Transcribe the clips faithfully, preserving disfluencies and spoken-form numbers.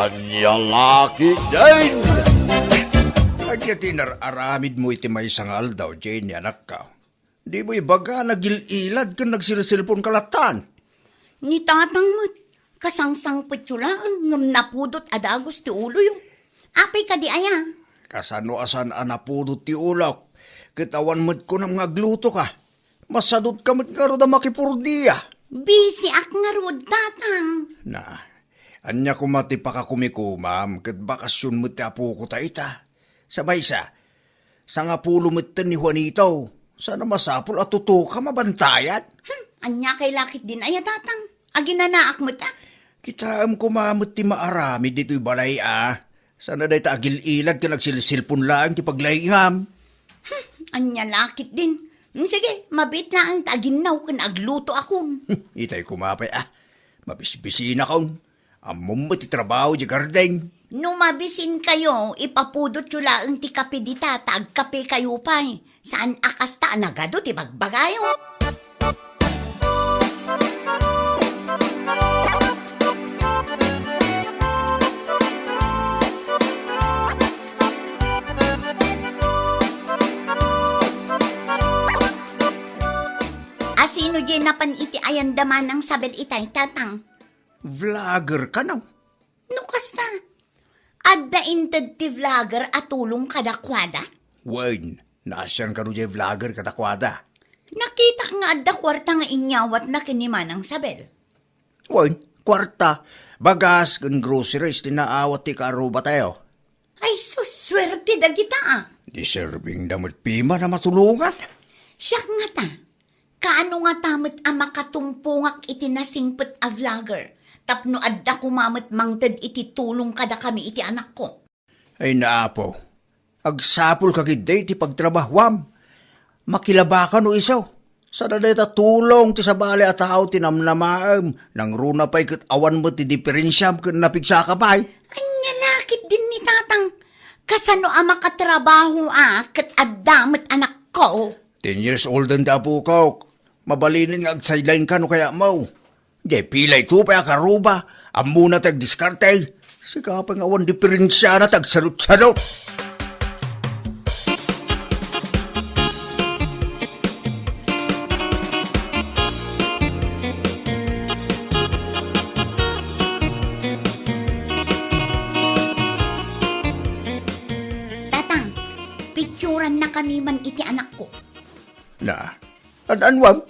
Ania la ketdin? Ania ti inar-aramidmo iti maysa nga aldaw, Jenny, anakko? Dimo ibaga, nagil-ilad ken nagsilsilponka lattan. Ni tatang met, kasangsangpetyo laeng ngem napudot a dagus ti uloyo. Apay kadi aya? Kasano a saan a napudot ti ulok? Ket awan met kunam nga aglutoka. Masadutka met ngarud a makipurdia. Bisiak ngarud, tatang. Na, ania koma ti pakakumikomam ket bakasion met ti apoko ta ita? Sa maysa, sangapulo metten ni Juanito. Saan a masapul a tutuka mabantayan? Hmm, ania kay la ketdin aya, tatang? Aginanaak met a. Kitaem koma met ti maaramid ditoy balay a. Saan a dayta agil-ilad ken agsilsilpon laeng ti paglaingam. Hmm, ania la ketdin? Hmm, sige, mabiit laeng ta aginnaw ken aglutoakon. Itay koma pay a. Mabisbisinakon. Ammom met ti trabaho idiay garden. No mabisinkayo, ipapudotyo laeng ti kape dita ta agkapekayo pay. Saan a kasta a nagadu ti bagbagayo. Asino diay napan iti ayanda Manang Sabel itay, tatang? Vlogger kano? No kasta, adda inted ti vlogger a tulong kadakuada? Wen, naasian kano diay vlogger kadakuada? Nakitak nga adda kuarta nga inyawatna ken ni Manang Sabel. Wen, kuarta, bagas ken groceries ti naawat ti kaarrubatayo. Ay, sus, suerte dagita a. Deserving da met piman a matulongan. Siak ngata, kaano ngata met a makatumpongak iti nasingpet a vlogger tapno adda koma met mangted iti tulong kadakami iti anakko? Ay, Apo, agsapulka ketdi iti pagtrabahuam. Makilabaka no isu. Saan a dayta tulong ti sabali a tao ti namnamaem, nangruna pay ket awan met ti diperensiam ken napigsaka pay. Ania la ketdin ni tatang? Kasano a makatrabaho a ket adda met anakko? Ten years old ti apokok. Mabalinen nga ag-sideline ka no kayatmo. Diay pila ito pay a karuba, ammona ti agdiskarte. Sika pay nga awan diperensiana ti agsarut-sarut. Tatang, picturanna kami man iti anakko. Na, ad-anuam?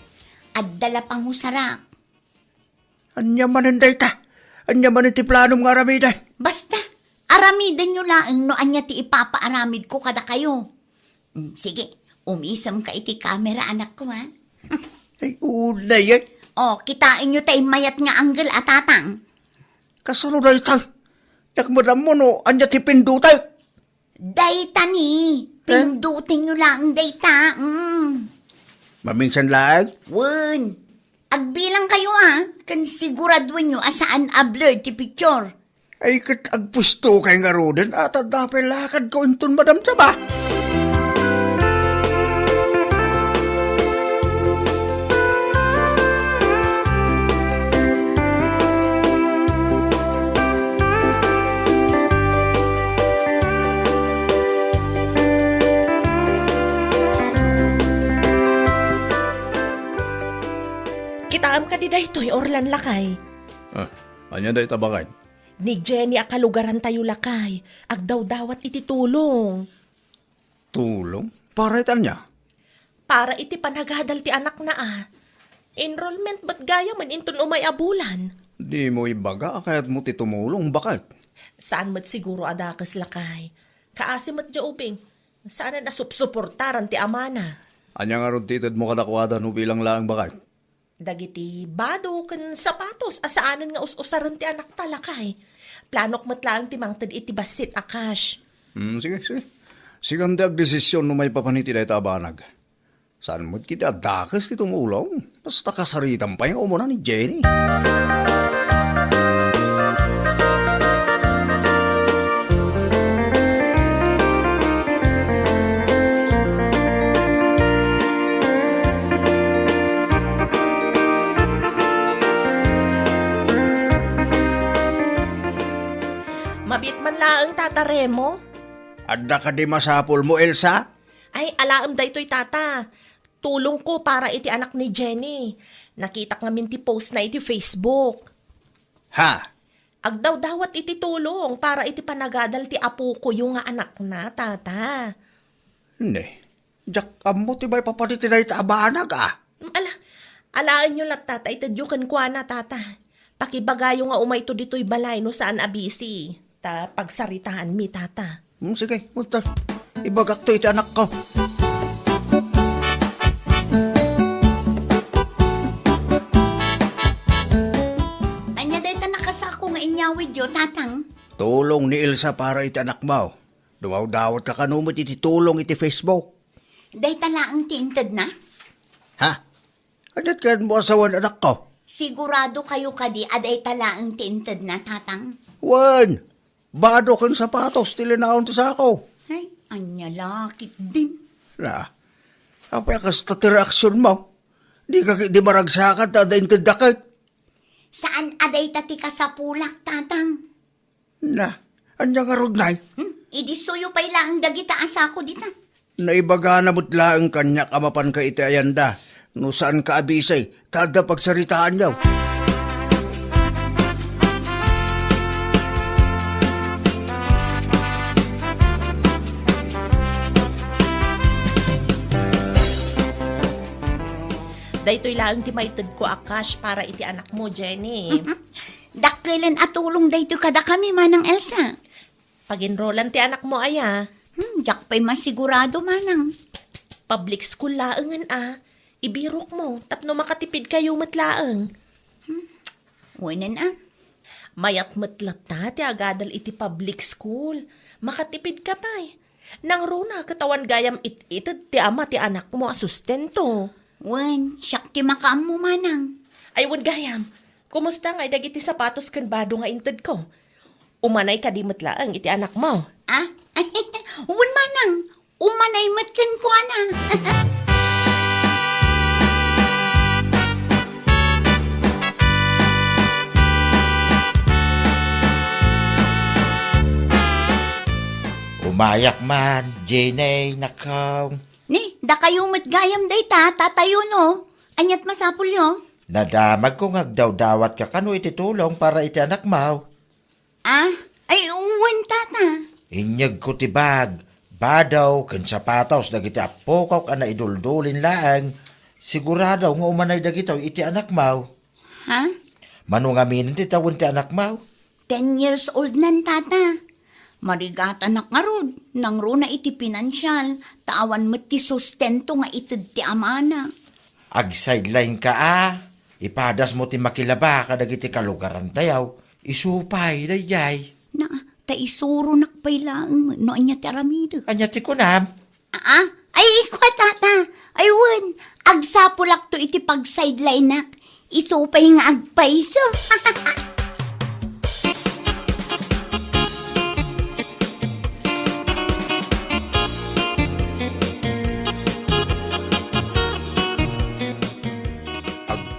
Adda la pangusarak. Ania manen dayta? Ania manen ti planom nga aramiden? Basta, aramidenyo laeng no ania ti ipapaaramidko kadakayo. Mm, sige, umisemka iti kamera, anakko, ha? Ay, unay, eh. Oh, kitaenyo tay mayat nga angle a, tatang. Kasano dayta? Diak madammo no ania ti pindutek. Dayta ni, eh? Pindutenyo laeng dayta. Mm. Maminsan laeng? Wen. Agbilangkayo a, ken siguraduenyo a saan a blur ti picture. Ay, ket agpustokay ngaruden, a, ta adda pay lakadko inton madamdama. Kitaem kadi daytoy, Orlan, lakay. Ah, ania dayta, baket? Ni Jenny a kalugarantayo, lakay, agdawdawat iti tulong. Tulong? Para iti ania? Para iti panagadal ti anakna a. Enrollment met gayamen inton umay a bulan. Dimo ibaga a kayatmo ti tumulong, baket? Saan met siguro a dakes, lakay. Kaasi met diay ubing. Saanen a supsuportaran ti amana. Ania ngarud ti itedmo kadakuada no bilang laeng, baket? Dagiti bado ken sapatos a saanen nga us-usaren ti anakta, lakay. Planok met laeng ti mangted iti bassit a cash. Hmm, sige, sige. Sikan ti agdesisyon no maipapan iti dayta a banag. Saan met ketdi a dakes ti tumulong? Basta kasaritam pay nga umuna ni Jenny. Mabiit man laeng, Tata Remo. Adda kadi masapulmo, Elsa? Ay, alaem daytoy, Tata. Tulongko para iti anak ni Jenny. Nakitak ngamin ti post na iti Facebook. Ha? Agdawdawat iti tulong para iti panagadal ti apokoyo nga anakna, Tata. Ne, diak ammo ti maipapan iti dayta a banag, a. Ala, alaenyo latta ta itedyo kenkuana, Tata. Pakibagayo nga umayto ditoy balay no saan a busy. Ta pagsaritaanmi, Tata. Hmm, sige, munta. Ibagakto iti anakko. Ania dayta nakasako nga inyawidyo, Tatang? Tulong ni Elsa para iti anakmo. Dumawdawatka kano met iti tulong iti Facebook. Dayta laeng ti intedna? Ha? Aniat kayatmo a sawen, anakko? Sigurado kayo kadi a dayta laeng ti intedna, Tatang? Wen, bado ken sapatos ti linaon ti sako. Ay, ania la ketdin? Na, apay a kasta ti reaksionmo? Dika ketdi maragsakan ta adda intedda ket? Saan a dayta ti kasapulak, Tatang. Na, ania ngarud, nay? Hmm, idissoyo pay laeng dagita a sako dita. Naibagana met laeng kaniak a mapanka iti ayanda. No saanka a busy, ta adda pagsaritaanyo. Daytoy laeng ti maitedko a cash para iti anakmo, Jenny. Dakkelen a tulong daytoy kadakami, Manang Elsa. Pag-enrollan ti anakmo aya? Hmm, diak pay masigurado, Manang. Public school laengen a. Ibirokmo, tapno makatipidkayo met laeng. Hmm, wenen a. Mayat met latta ti agadal iti public school. Makatipidka pay. Nangruna ket awan gayam it-ited ti ama ti anakmo a sustento. Wen, siak ti makaammo, Manang. Ay, wen gayam. Kumusta ngay dagiti sapatos ken bado nga intedko? Umanay kadi met laeng iti anakmo? Ah? Wen, Manang. Umanay met kenkuana. Umayak man, Jenny, nakaw. Ni, dakayo met gayam dayta, tatayo, no? Aniat masapulyo? Nadamagko nga agdawdawatka kano iti tulong para iti anakmo. Ah? Ay, wen, tata. Inyegko ti bag, bado, ken sapatos dagiti appokok a naiduldulin laeng. Sigurado nga umanay dagitoy iti anakmo. Ha? Mano ngamin ti tawen ti anakmo? Ten years old nan, tata. Marigatanak ngarud, nangruna iti pinansial, ta awan met ti sustento nga ited ti amana. Agsideline ka a, ipadasmo ti makilaba kadagiti kalugarantayo, isu pay daydiay. Na, ta isuronak pay laeng no ania ti aramidek. Ania ti kunam? Aa, ay, kua, tata. Ay, wen, agsapulakto iti pagsidelineak. Isu pay nga agpayso.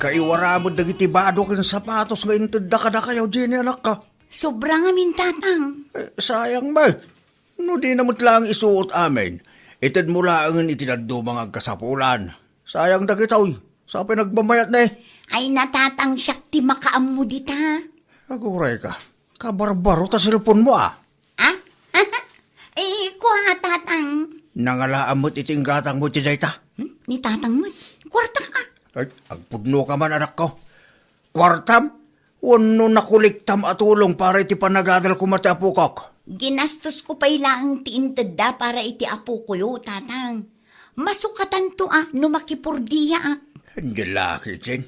Agkaiwara met dagiti bado ken sapatos nga intedda kadakayo, Jenny, anakko. Sobra ngamin, tatang. Eh, sayang met. No dina met laeng isuot amin, itedmo laengen iti dadduma nga agkasapulan. Sayang dagitoy. Sapay nagmamayat ne. Ay, natatang, siak ti makaammo dita. Aguray ka. Kabarbaro ta cellphone mo, ah. Ah? Eh, kua, tatang. Nangalaam met iti inggatang mo iti dayta. Hmm? Ni tatang met. Kuartak, ah. Ay, agpudno ka man, anak ko. Kuartam? Wenno nakuliktam a tulong para iti panagadal koma ti apokok? Ginastosko pay laeng ti intedda para iti apokoyo, tatang. Masukatanto a no makipordiaak. Ania la ketdin?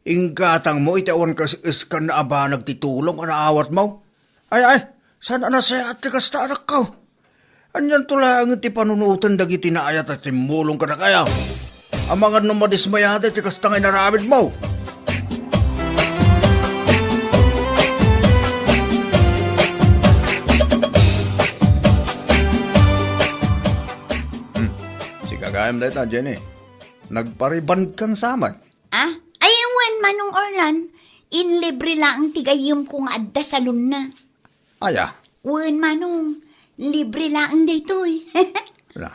Inggatangmo iti awan kas-, kasano a banag ti tulong a naawatmo? Ay, ay, saan a nasayaat ti kasta, anakko? Anianto laeng ti panunoten dagiti naayat a timmulong kadakayo? Amangan no madismayada iti kasta nga inaramidmo. Hmm, sika gayam dayta, Jenny. Nagpariband kan saman. Ah? Ay, wen, Manong Orlan. Inlibre laeng ti gayyemko nga adda salonna. Aya, Wen, Manong, libre laeng daytoy. Na,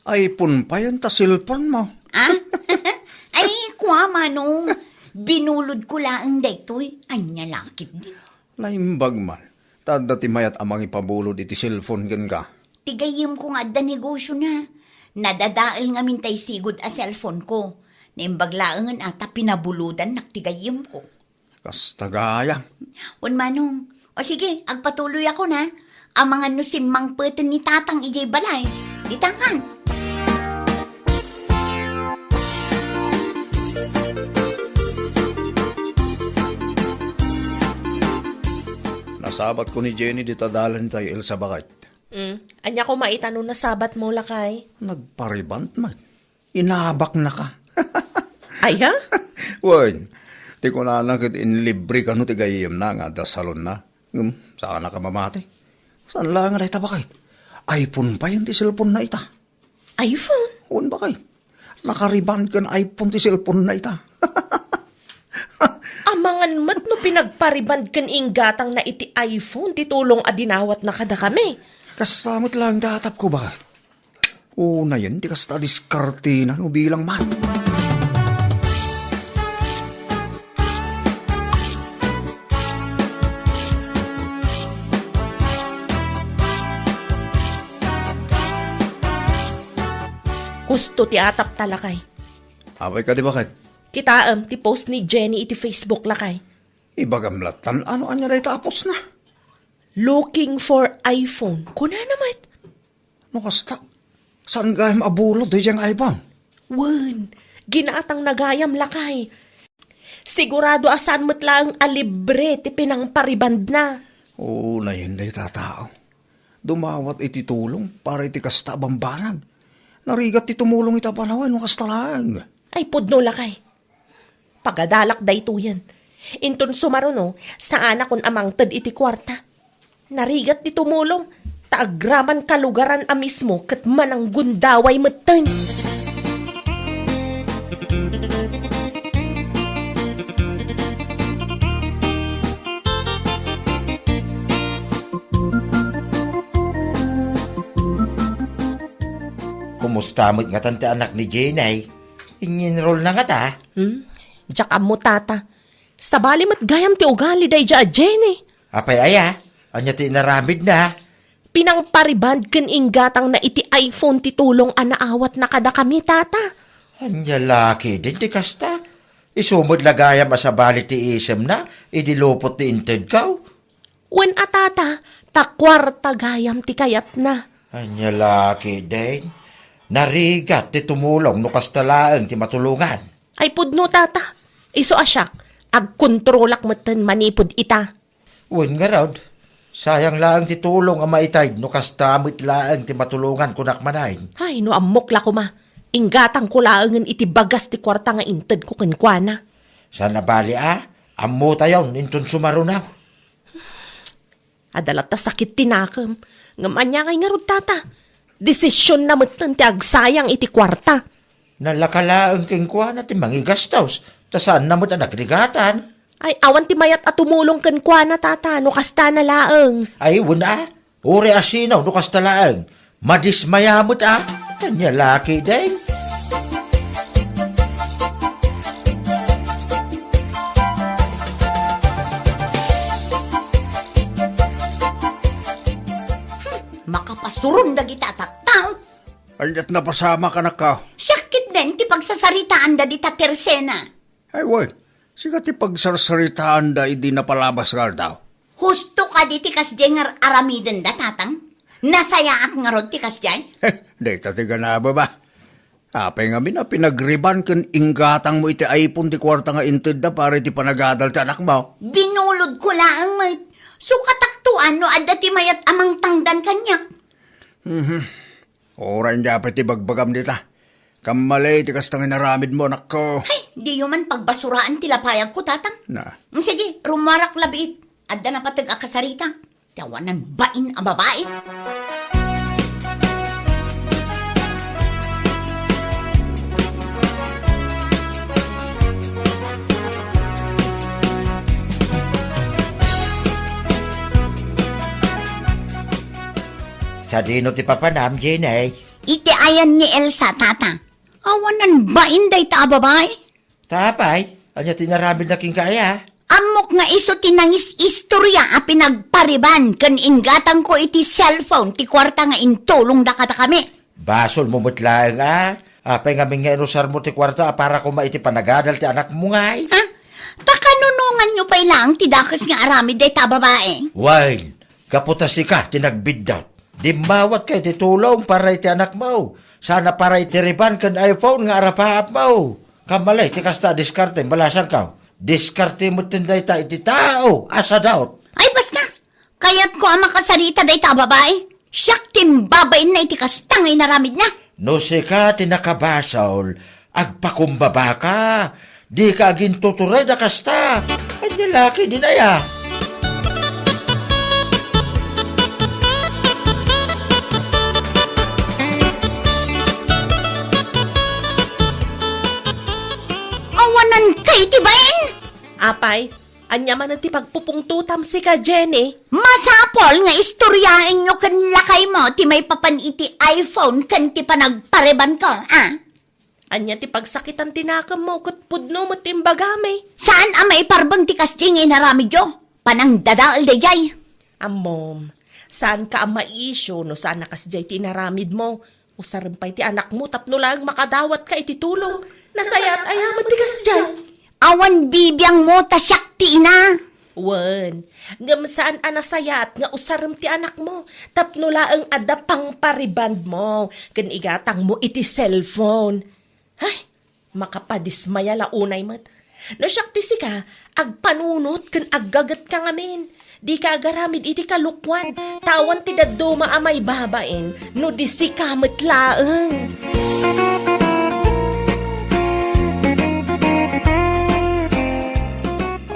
iPhone payen ta cellphone mo. Ah? Ay, kua, Manong. Binulodko laeng daytoy. Ania la ketdi. Naimbag man. Ta adda ti mayat a mangipabulod iti cellphone kenka. Ti gayyemko nga adda negosiona. Nadadael ngamin tay sigud a cellphone ko. Naimbag laengen a ta pinabulodannak ti gayyemko. Kasta gayam. Wen, Manong. O sige, agpatuloyakon a. Amangan no simmangpeten ni Tatang idiay balay. Ditan kan. Nasabatko ni Jenny dita dalan itay Elsa, baket. Mm. Ania koma ita no nasabatmo, lakay? Nagpa-rebond met. Inabaknaka. Aya? Wen, ti kunana ket inlibre kano ti gayyemna nga adda salonna. Ngem, saanaka mamati. Saan laeng a dayta, baket? iPhone payen ti cellphone na ita. iPhone? Wen, baket. Naka-rebond ken iPhone ti cellphone na ita. Amangan met no pinagpa-rebond ken inggatangna iti iPhone ti tulong a dinawatna kadakami. Kasta met laeng ti atapko, baket. Unayen ti kasta a diskartena no bilang man. Husto ti atapta, lakay. Apay kadi, baket? Kitaem ti post ni Jenny iti Facebook, lakay. Ibagam lattan no ania dayta a postna. Looking for iPhone. Kunana met. No kasta, saan gayam a bulod daydiay nga iPhone? Wen, ginatangna gayam, lakay. Sigurado a saan met laeng a libre ti pinangpa-rebondna. Unayen dayta a tao. Dumawat iti tulong para iti kasta a bambanag. Narigat ti tumulong ita a panawen no kasta laeng. Ay, pudno, lakay. Pagadalak daytoyen. Inton sumaruno, saanakon a mangted iti kuarta. Narigat ti tumulong, ta agraman kalugaran a mismo ket mananggundaway metten. Kumusta met ngatan ti anak ni Jenny? Inginrol na ngata? Hmm? Diak ammo, tata. Sabali met gayam ti ugali daydiay a Jenny. Apay aya? Ania ti inaramidna? Pinangpa-rebond ken inggatangna iti iPhone ti tulong a naawatna kadakami, tata. Ania la ketdin ti kasta? Isu met la gayam a sabali ti isemna idi lupot ti intedko. Wen a, tata, ta kuarta gayam ti kayatna. Ania la ketdin? Narigat ti tumulong no kasta laeng ti matulongan. Ay pudno, tata. Isu a siak, agkontrolak metten manipud ita. Wen ngarud, sayang laeng ti tulong a maitayd no kasta met laeng ti matulongan kunak manen. Ay, no ammok la koma, inggatangko laengen iti bagas ti kuarta nga intedko kenkuana. Saan a bali a, ammotayon inton sumaruno. Adda latta sakit ti nakem. Ngem ania ngay ngarud, tata? Desisionna metten ti agsayang iti kuarta. Nalaka laeng kenkuana ti mangigastos, ta saanna met a nagrigatan. Ay, awan ti mayat a tumulong kenkuana, tata, no kastana laeng. Ay, wen a. Uray a sino no kasta laeng. Madismaya met a. Ania la ketdin? Hmm, makapasuron dagita a tattao. Aniat napasamak, anakko? Siak ketdin ti pagsasaritaanda dita Tersena. Ay, wen, sika ti pagsarsaritaanda idi napalabas nga aldaw. Husto kadi ti kasdiay nga ar-aramidenda, tatang? Nasayaat ngarud ti kasdiay? Dayta ti ganaba, ba? Apay ngamin a pinagriban ken inggatangmo iti iPhone ti kuarta nga intedda para iti panagadal ti anakmo? Binulodko laeng met. Sukatakto a no adda ti mayat a mangtangdan kaniak. Mhm. Uray ania pay ti bagbagam dita. Kammali ti kasta nga inaramidmo, anakko. Ay, diyo man pagbasuraan ti lapayagko, tatang. Na. Mm, sige, rummuarak labiit. Adda napateg a kasarita. Ti awanan bain a babai. Sadino ti papanam, Jenny? Iti ayan ni Elsa, tata. Awanan bain dayta a babai? Ta apay, ania ti inaramidna kenka aya? Ammok nga isu ti nangis-istorya a pinagpariban ken inggatangko iti cellphone ti kuarta nga intulongda kadakami. Basolmo met laeng a. Apay ngamin nga inusarmo ti kuarta a para koma iti panagadal ti anakmo ngay? Ha? Pakanunonganyo pay laeng ti dakes nga aramid dayta a babae? Wen, gapu ta sika ti nagbiddut. Dimmawatka iti tulong para iti anakmo. Saan a para iti riban ken iPhone nga arapaapmo. Kamali ti kasta a diskarte, balasangko. Diskarte metten dayta iti tao a sadaut. Ay, basta! Kayatko a makasarita dayta a babai. Siak ti imbabainna iti kasta nga inaramidna. No sika ti nakabasol, agpakumbabaka. Dika agintutured a kasta. Ania la ketdin aya? Awanan kay ti bain? Apay, ania manen ti pagpupungtotam sika, Jenny? Masapul nga istoryaenyo ken lakaymo ti maipapan iti iPhone ken ti panagparibanko, a? Ania ti pagsakitan ti nakemmo ket pudno met ti imbagami? Saan a maiparbeng ti kasdiay nga inaramidyo? Panangdadael daydiay. Ammom, saanka a maisyu no saan a kasdiay ti inaramidmo. Usarem pay ti anakmo tapno laeng makadawatka iti tulong. Nasayaat aya met ti kasdiay? Awan bibiangmo ta siak ti ina. Wen, ngem saan a nasayaat nga usarem ti anakmo tapno laeng adda pangparibandmo ken igatangmo iti cellphone. Hay, makapadismaya la unay met. No siak ti sika, agpanunot ken aggagetka ngamin. Dika agaramid iti kalokuan, ta awan ti dadduma a maibabain no di sika met laeng.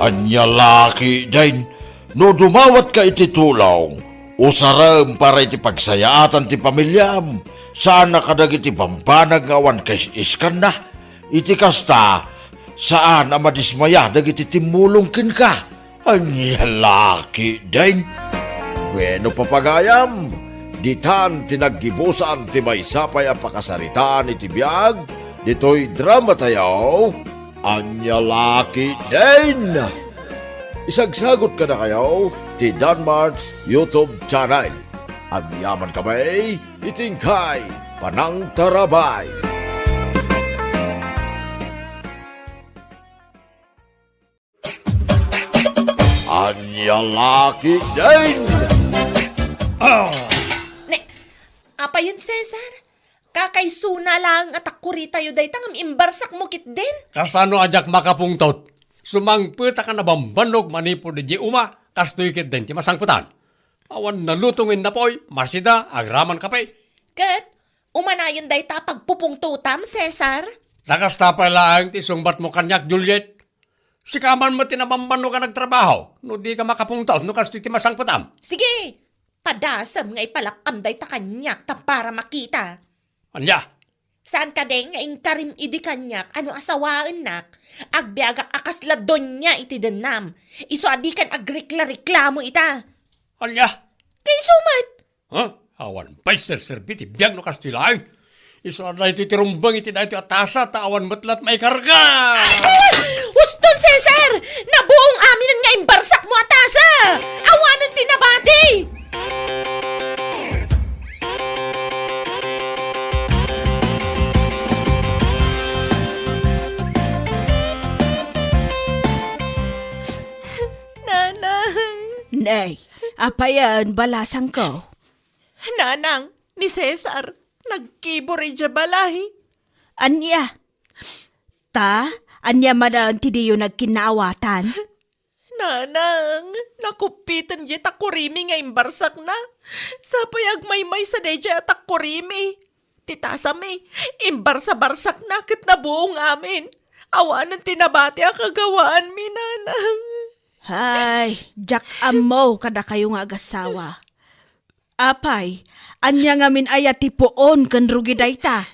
Ania la ketdin, no dumawatka iti tulong, usarem para iti pagsayaatan ti pamiliam, saan a kadagiti bambanag nga awan kais-iskanna. Iti kasta, saan a madismaya dagiti timmulong kenka. Ania la ketdin? Bueno, papagayam, ditan ti naggibusan ti maysa pay a pakasaritaan iti biag ditoy dramatayo, Ania la ketdin? Isagsagot kadakayo ti Danmart's YouTube channel. Agyaman kami iti inkay panangtarabay. Ania la ketdin? Ah! Ne, apayen, Cesar? Kakaisuna laeng a takuritayo dayta ngem imbarsakmo ketdin? Kasano a diak makapungtot? Sumangpetak a nabambannog manipud idiay uma, kastoy ketdin ti masangpetan. Awan naluto nga innapoy, masida, agraman kape. Ket, umanayon dayta a pagpupungtotam, Cesar? Ta kasta pay laeng ti sungbatmo kaniak, Juliet. Sika man met ti nabambannog a nagtrabaho, no dika makapungtot no kastoy ti masangpetam. Sige, padasem nga ipalakkam dayta kaniak tapno para makita. Ania? Saan kadi nga inkarim idi kaniak a no asawaennak, agbiagak a kasla donia iti dennam. Isu a dikan agrekla-reklamo ita. Ania? Kayso met. Ha? Awan pay serserbi ti biag no kastoy laeng. Isu a daytoy ti rumbeng iti daytoy a tasa ta awan met la't maikarga. Uston, Cesar! Nabuong amin nga imbarsakmo a tasa! Awanen ti nabati! Nanang. Nay, apayen, balasangko? Nanang, ni Cesar, nagkibor idiay balay. Ania? Ta, ania manen ti diyo nagkinnaawatan? Nanang, nakuppiten diay takurimi nga imbarsakna. Sapay agmaymaysa daydiay a takurimi. Ti tasami, imbarsa-barsakna ket nabuong amin. Awanen ti nabati a kagawaanmi, Nanang. Hay, diak ammo kadakayo nga agassawa. Apay, ania ngamin aya ti puon ken rugi dayta?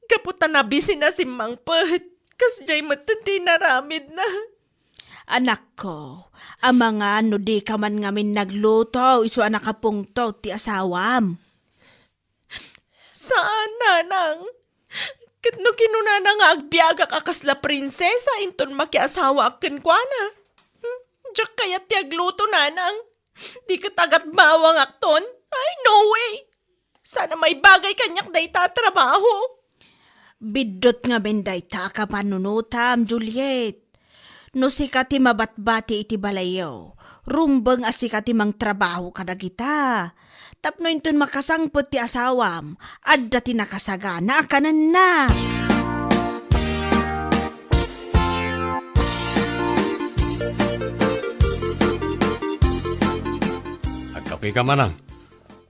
Gapu ta nabisina simmangpet, kasdiay metten ti inaramidna. Anakko, amangan no dika man ngamin nagluto isu a nakapungtot ti asawam. Saan, nanang. Ket no kinunana nga agbiagak a kasla prinsesa inton makiasawaak kenkuana. Hmm, diak kayat ti agluto, nanang. Di ket agatbawangakton. Ay, no way. Saan a maibagay kaniak dayta a trabaho. Biddut ngamin dayta a kapanunotam, Juliet. No sika ti mabatbati iti balayyo, rumbeng a sika ti mangtrabaho kadagita. Tapno inton makasangpet ti asawam, adda ti nakasagana a kanenna. Agkapeka, manang.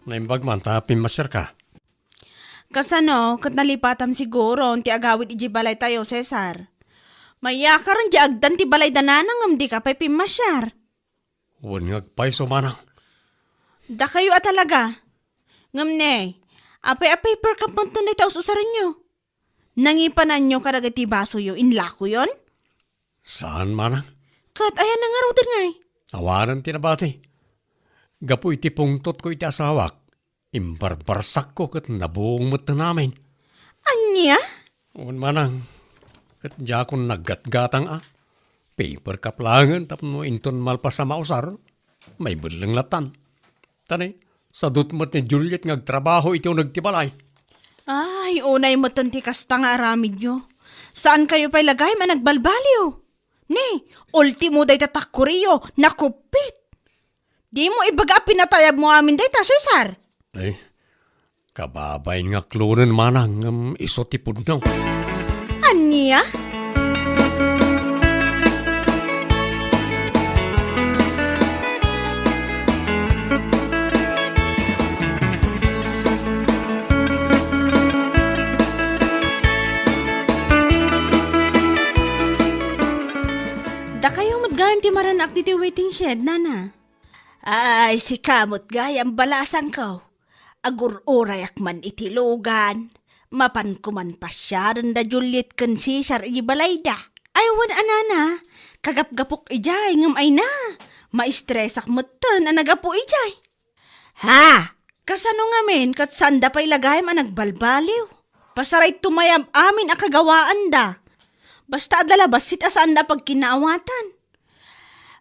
Naimbag man ta pimmasiarka. Kasano, ket nalipatam siguro ti agawid idiay balaytayo, Cesar? Mayakaren ti agdan ti balayda, nanang, ngem dika pay pimmasiar. Wen nga agpayso, manang. Dakayo a talaga. Ngem ne, apay a paper cup met dayta us-usarenyo? Nangipananyo kadagiti basoyo, inlakoyon? Saan, manang. Ket ayan a ngaruden ngay? Awanen ti nabati. Gapu iti pungtotko iti asawak, imbarbarsakko ket nabuong met ti amin. Ania? Wen, manang, ket diakon naggatgatang a. Paper cup laengen tapno inton malpas a mausar, maibelleng lattan. Ta ne, sadut met ni Juliet nga agtrabaho iti uneg ti balay. Ay, unay metten ti kasta nga aramidyo. Saankayo pay la gayam a nagbalbaliw. Ne, ultimo dayta takoriyo, nakuppit. Dimo ibaga a pinatayabmo amin dayta, Cesar. Ay, kababain nga klonen, manang, ngem isu ti pudno. Ania? Dakayo met gayam ti maranaak ditoy waiting shed, nana. Ay, sika met gayam, balasangko. Agur-urayak man iti lugan. Mapanko man pasiaren da Juliet ken Cesar iti balayda. Ay, wen a, nana, kagapgapok idiay, ngem ay na, maistresak metten a nagapu idiay. Ha? Kasano ngamin ket saanda pay la gayam a nagbalbaliw? Pasarayto mayam amin a kagawaanda. Basta adda la bassit a saanda a pagkinaawatan.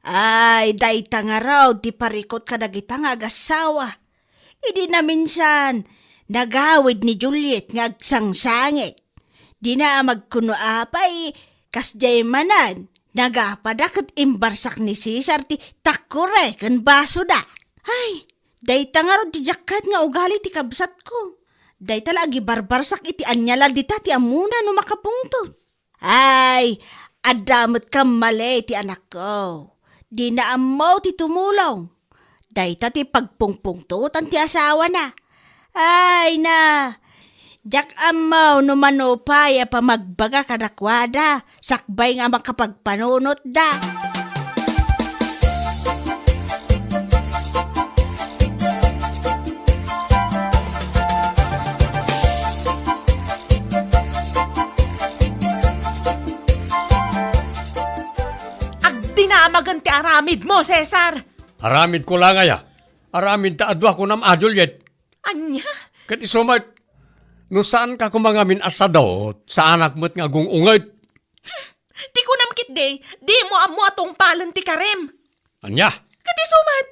Ay, dayta ngarud ti parikut kadagita nga agassawa. Idi naminsan, nagawid ni Juliet nga agsangsangit. Dina a magkuno apay, kasdiay manen, nagapada ket imbarsak ni Cesar ti takore ken basoda. Ay, dayta ngarud ti diak kayat nga ugali ti kabsatko. Dayta la agibarbarsak iti ania la dita ti ammona no makapungtot. Ay, adda met kammali ti anakko. Dina ammo ti tumulong. Dayta ti pagpungpungtotan ti asawana. Ay na, diak ammo no mano pay a pamagbaga kadakuada sakbay nga makapagpanunotda. Agdinamagen ti aramidmo, Cesar! Aramidko la ngay a. Aramid ta adu a kunam a, Juliet. Ania? Ket isu met, no saanka koma ngamin a sadut, saanak met nga agung-unget. Ti kunam ketdi, dimo ammo a tungpalen ti karim. Ania? Ket isu met,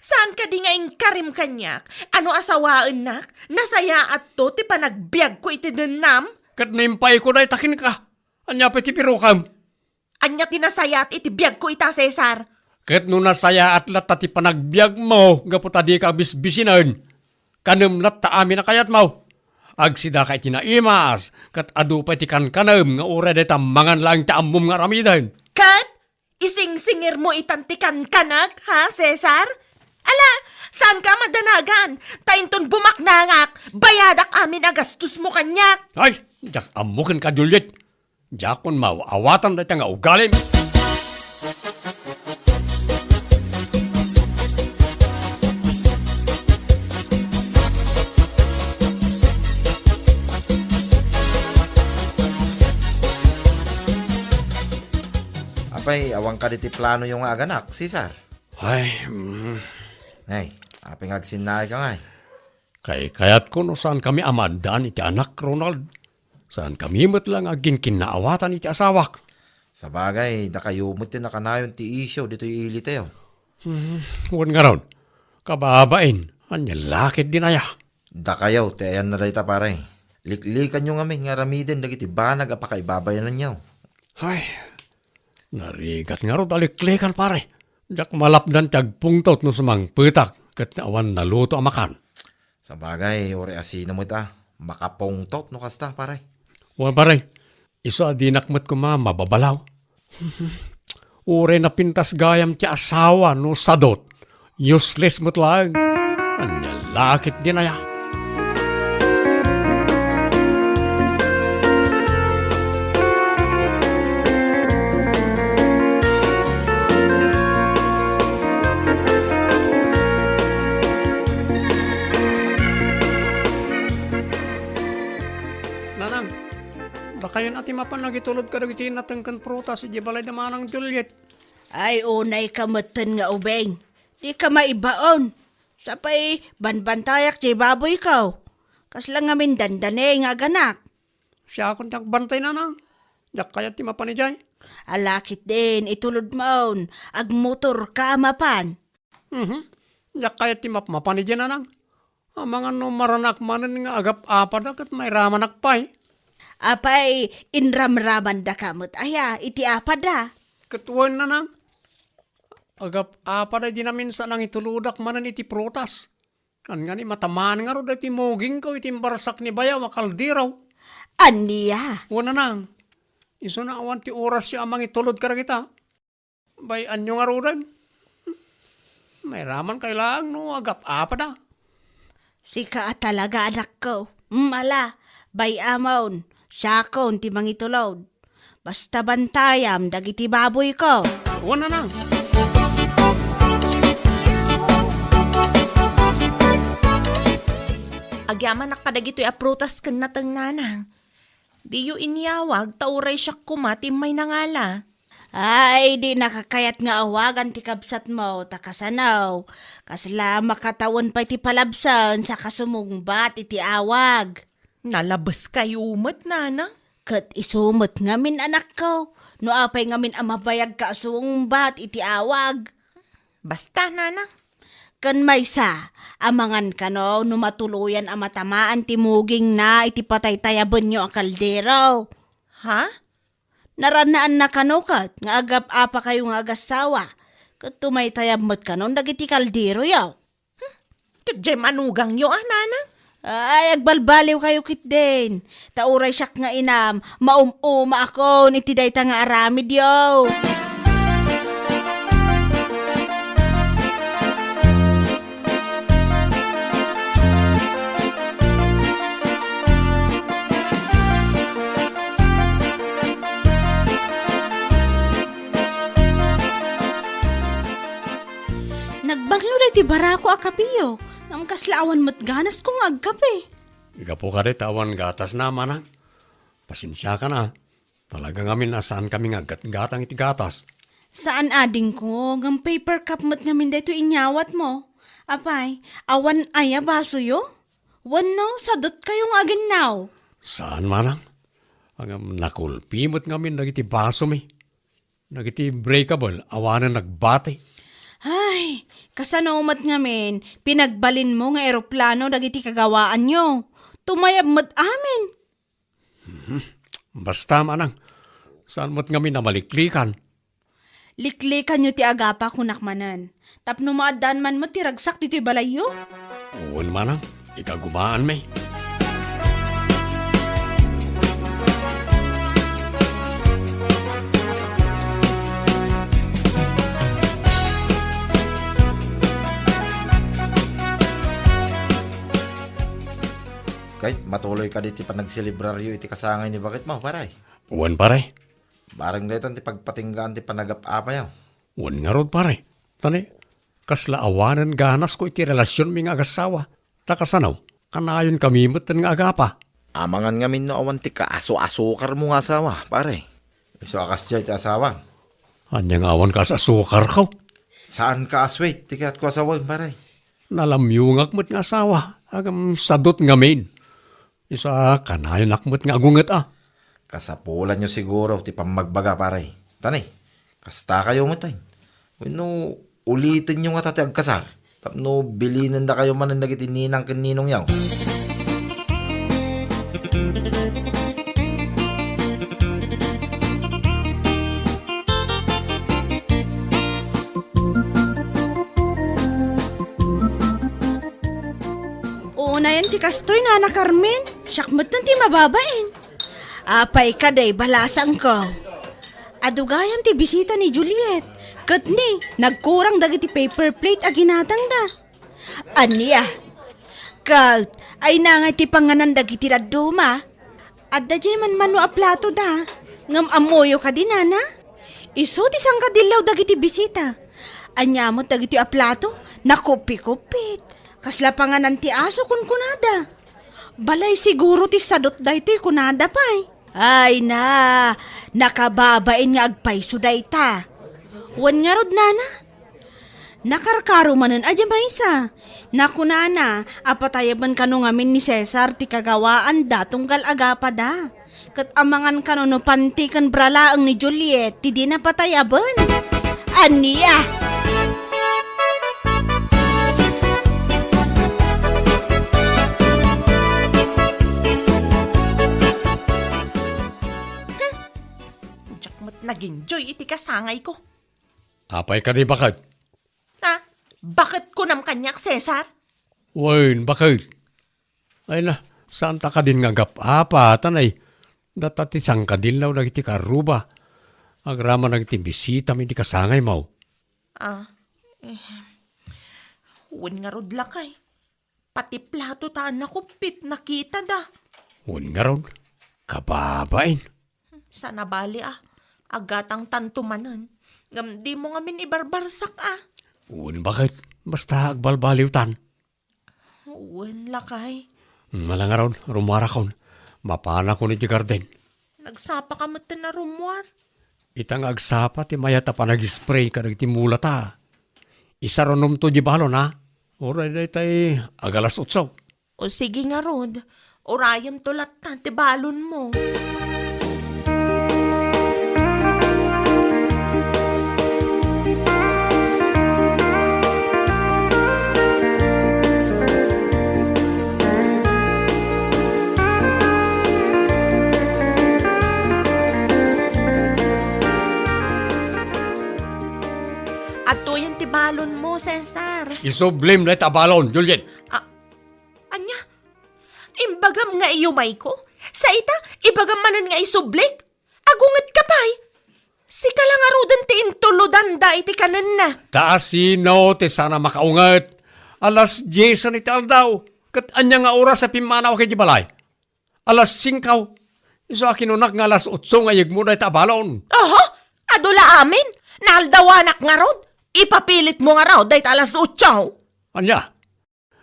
saan kadi nga inkarim kaniak a no asawaennak, nasayaatto ti panagbiagko iti dennam? Ket no impayko dayta kenka, ania pay ti birokam? Ania ti nasayaat iti biagko ita, Cesar? Ket no nasayaat latta ti panagbiagmo gapu ta dika bisbisinen, kanem latta amin a kayatmo. Agsidaka iti naimas, ket adu pay ti kankanem nga uray dayta mangan laeng ti ammom nga aramiden. Ket isingsingirmo itan ti kankanak, ha, Cesar? Ala, saanka a madanagan, ta inton bumaknangak, bayadak amin a gastosmo kaniak. Ay, diak ammo kenka, Juliet. Diakon maawatan dayta nga ugalim. Apay Ay, awan kadi ti planoyo nga aganak, Cesar? Ay, mm. Ay, apay nga agsinnaayka ngay? Kaykayatko no saankami a maaddaan iti anak, Ronald. Saankami met la nga agkinkinnaawatan iti asawak. Sabagay, dakayo met ti nakanayon ti isyu ditoy ilitayo. Hmm, wen ngarud, kababain, ania la ketdin aya? Dakayo ti ayanna dayta, pare. Liklikanyo ngamin nga aramiden dagiti banag a pakaibabayananyo. Ay, narigat ngarud a liklikan, pare. Diak malapdan ti agpungtot no sumangpetak ket awan naluto a makan. Sabagay, uray asino met a makapungtot no kasta, pare. Wen, pare, isu a dinak met koma mababalaw. Uray napintas gayam ti asawa no sadut. Useless met laeng. Ania la ketdin aya? Nanang, dakayon a ti mapan agitulod kadagiti nateng ken prutas idiay balay da Manang Juliet. Ay, unayka metten nga ubing. Dika maibaon. Sapay, banbantayak ti baboyko. Kasla ngamin dandani nga aganak. Siakon ti agbantay, nanang. Diak kayat ti mapan idiay. Ala ketdin, itulodmon. Agmotorka a mapan. Mhm. Diak kayat ti mapmapan idiay, nanang. Amangan no maranak manen nga agap-apada ket mairamanak pay. Apay, inramramandaka met aya iti apada? Ket wen, nanang. Agap-apada idi namin sa nangitulodak manen iti prutas. Ken ngani matamaan ngarud daytoy mugingko iti imbarsak ni bayaw a kaldero. Ania? Wen, nanang. Isuna awan ti orasyo a mangitulod kadagita. Bay-anyo ngaruden. Mairamankay laeng no agap-apada. Sika a talaga, anakko. Mm, ala, bay-amon, siakon ti mangitulod. Basta bantayam dagiti baboyko. Wen, nanang. Agyamanak kadagitoy a prutas ken nateng, nanang. Diyo inyawag, ta uray siak koma ti immay nangala. Ay, dinaka kayat nga awagan ti kabsatmo, ta kasano? Kasla makatawen pay ti palabsen sa kasumungbat iti awag. Nalabeskayo met, nanang. Ket isu met ngamin, anakko, no apay ngamin a mabayagka a sumungbat iti awag. Basta, nanang. Ken maysa, amangan kano no matuloyan a matamaan ti mugingna iti pataytayabenyo a kaldero. Ha? Naranaanna kano ket nga agap-apakayo nga agassawa, ket tumaytayab met kanon dagiti kalderoyo. Ket diay manugangyo a, nanang? Ay, agbalbaliwkayo ketdin. Ta uray siak nga inam, maum-umaakon iti dayta nga aramidyo. Nagbanglo daytoy barako a kapeyo, ngem kasla awan met ganasko nga agkape. Gapu kadi ta awan gatasna, manang. Pasensiakan a. Talaga ngamin a saankami nga aggatgatang iti gatas. Saan adingko, ngem paper cup met ngamin daytoy inyawatmo. Apay, awan aya basoyo? Wenno, sadutkayo nga aginnaw? Saan, manang. Ngem nakulpi met ngamin dagiti basomi. Dagiti breakable, awanen nagbati. Ay, kasano met ngamin, pinagbalinmo nga eroplano dagiti kagawaanyo? Tumayab met amin. Mhm. Basta, manang, saan met ngamin a maliklikan? Liklikanyo ti agapa, kunak manen. Tapno maaddaan man met ti ragsak ditoy balayyo? Wen, manang, ikagumaanmi. Kay, matuloy kadi ti panagselebraryo iti kasangay ni baketmo, pare? Wen, pare. Bareng daytan ti pagpatinggaan ti panagap-apayo. Wen ngarud, pare. Ta ni, kasla awanen ganasko iti relasionmi nga agassawa. Ta kasano, kanayonkami metten nga agapa. Amangan ngamin no awan ti kaasu-asukarmo nga asawa, pare. Isu a kasdiay ti asawa. Ania nga awan kas asukarko? Saan ka a sweet ti kayatko a sawen, pare? Nalamyongak met nga asawa, agam sadot ngamin. Isu a kanayonak met nga agunget a. Kasapulanyo siguro ti pammagbaga, pare. Tani, kasta kayo met ay. Wenno, ulitenyo ngata ti agkasar tapno bilinendakayo manen dagiti ninang ken ninongyo. Unayen ti kastoy, Nana Carmen. Siak metten ti mababain. Apay kadi, balasangko. Adu gayam ti bisita ni Juliet. Ket ni, nagkurang dagiti paper plate a ginatangda. Ania? Ket, ay nangay ti panganan dagiti dadduma? Adda diay manmano a plato da. Ngem ammoyo kadi, Nana? Isu ti sangkadillaw dagiti bisita. Ania met dagiti a plato? Nakuppi-kuppit. Kasla panganan ti aso, kunkunada. Balay siguro ti sadot daytoy, kunada pay. Ay na, nakababain nga agpayso dayta. Wen ngarud, Nana? Nakarkaro manen a diay maysa. Nakunana a patayaben kano ngamin ni Cesar ti kagawaanda tunggal agapada. Ket amangan kano no panti ken bra laeng ni Juliet ti dina patayaben. Ania? Hmm. Diak met nag-enjoy iti kasangayko. Apay kadi, baket? Ha? Baket kunam kaniak, Cesar? Wen, baket? Ay na, saan ta kadin nga agap-apa, tanay. Data ti sangkadillaw dagiti karruba. Agraman dagiti bisita mi di kasangaymo. Ah, eh, wen ngarud lakay. Pati plato ta a nakuppit, nakitada. Wen ngarud, kababain. Saan a bali a, agatangtanto manen. Ngem dimo ngamin ibarbarsak a. Wen, baket? Basta agbalbaliwtan. Wen, lakay. Ala ngarud, rummuarakon. Mapanakon iti garden. Nagsapaka metten a rummuar? Ita nga agsapa ti mayat a panag-spray kadagiti mulata. Isarunomto di balon, a? Uray daytay, agalas otso. O sige ngarud, urayemto latta ti balonmo. Adtoyen ti balonmo, Cesar. Isublim dayta a balon, Juliet. Ah, ania? Imbagam nga iyumayko? Sa ita, ibagam manen nga isublik? Agungetka pay? Sika la ngaruden ti intulodanda iti kanenna. Ta asino ti saan a makaunget? Alas diesen iti aldaw, ket ania nga oras a pimmanaw idiay balay? Alas singko. Isu a kinunak nga alas otso nga yegmo dayta a balon. Oho, adu la amin. Naaldawanak ngarud. Ipapilitmo ngarud dayta alas otso. Ania?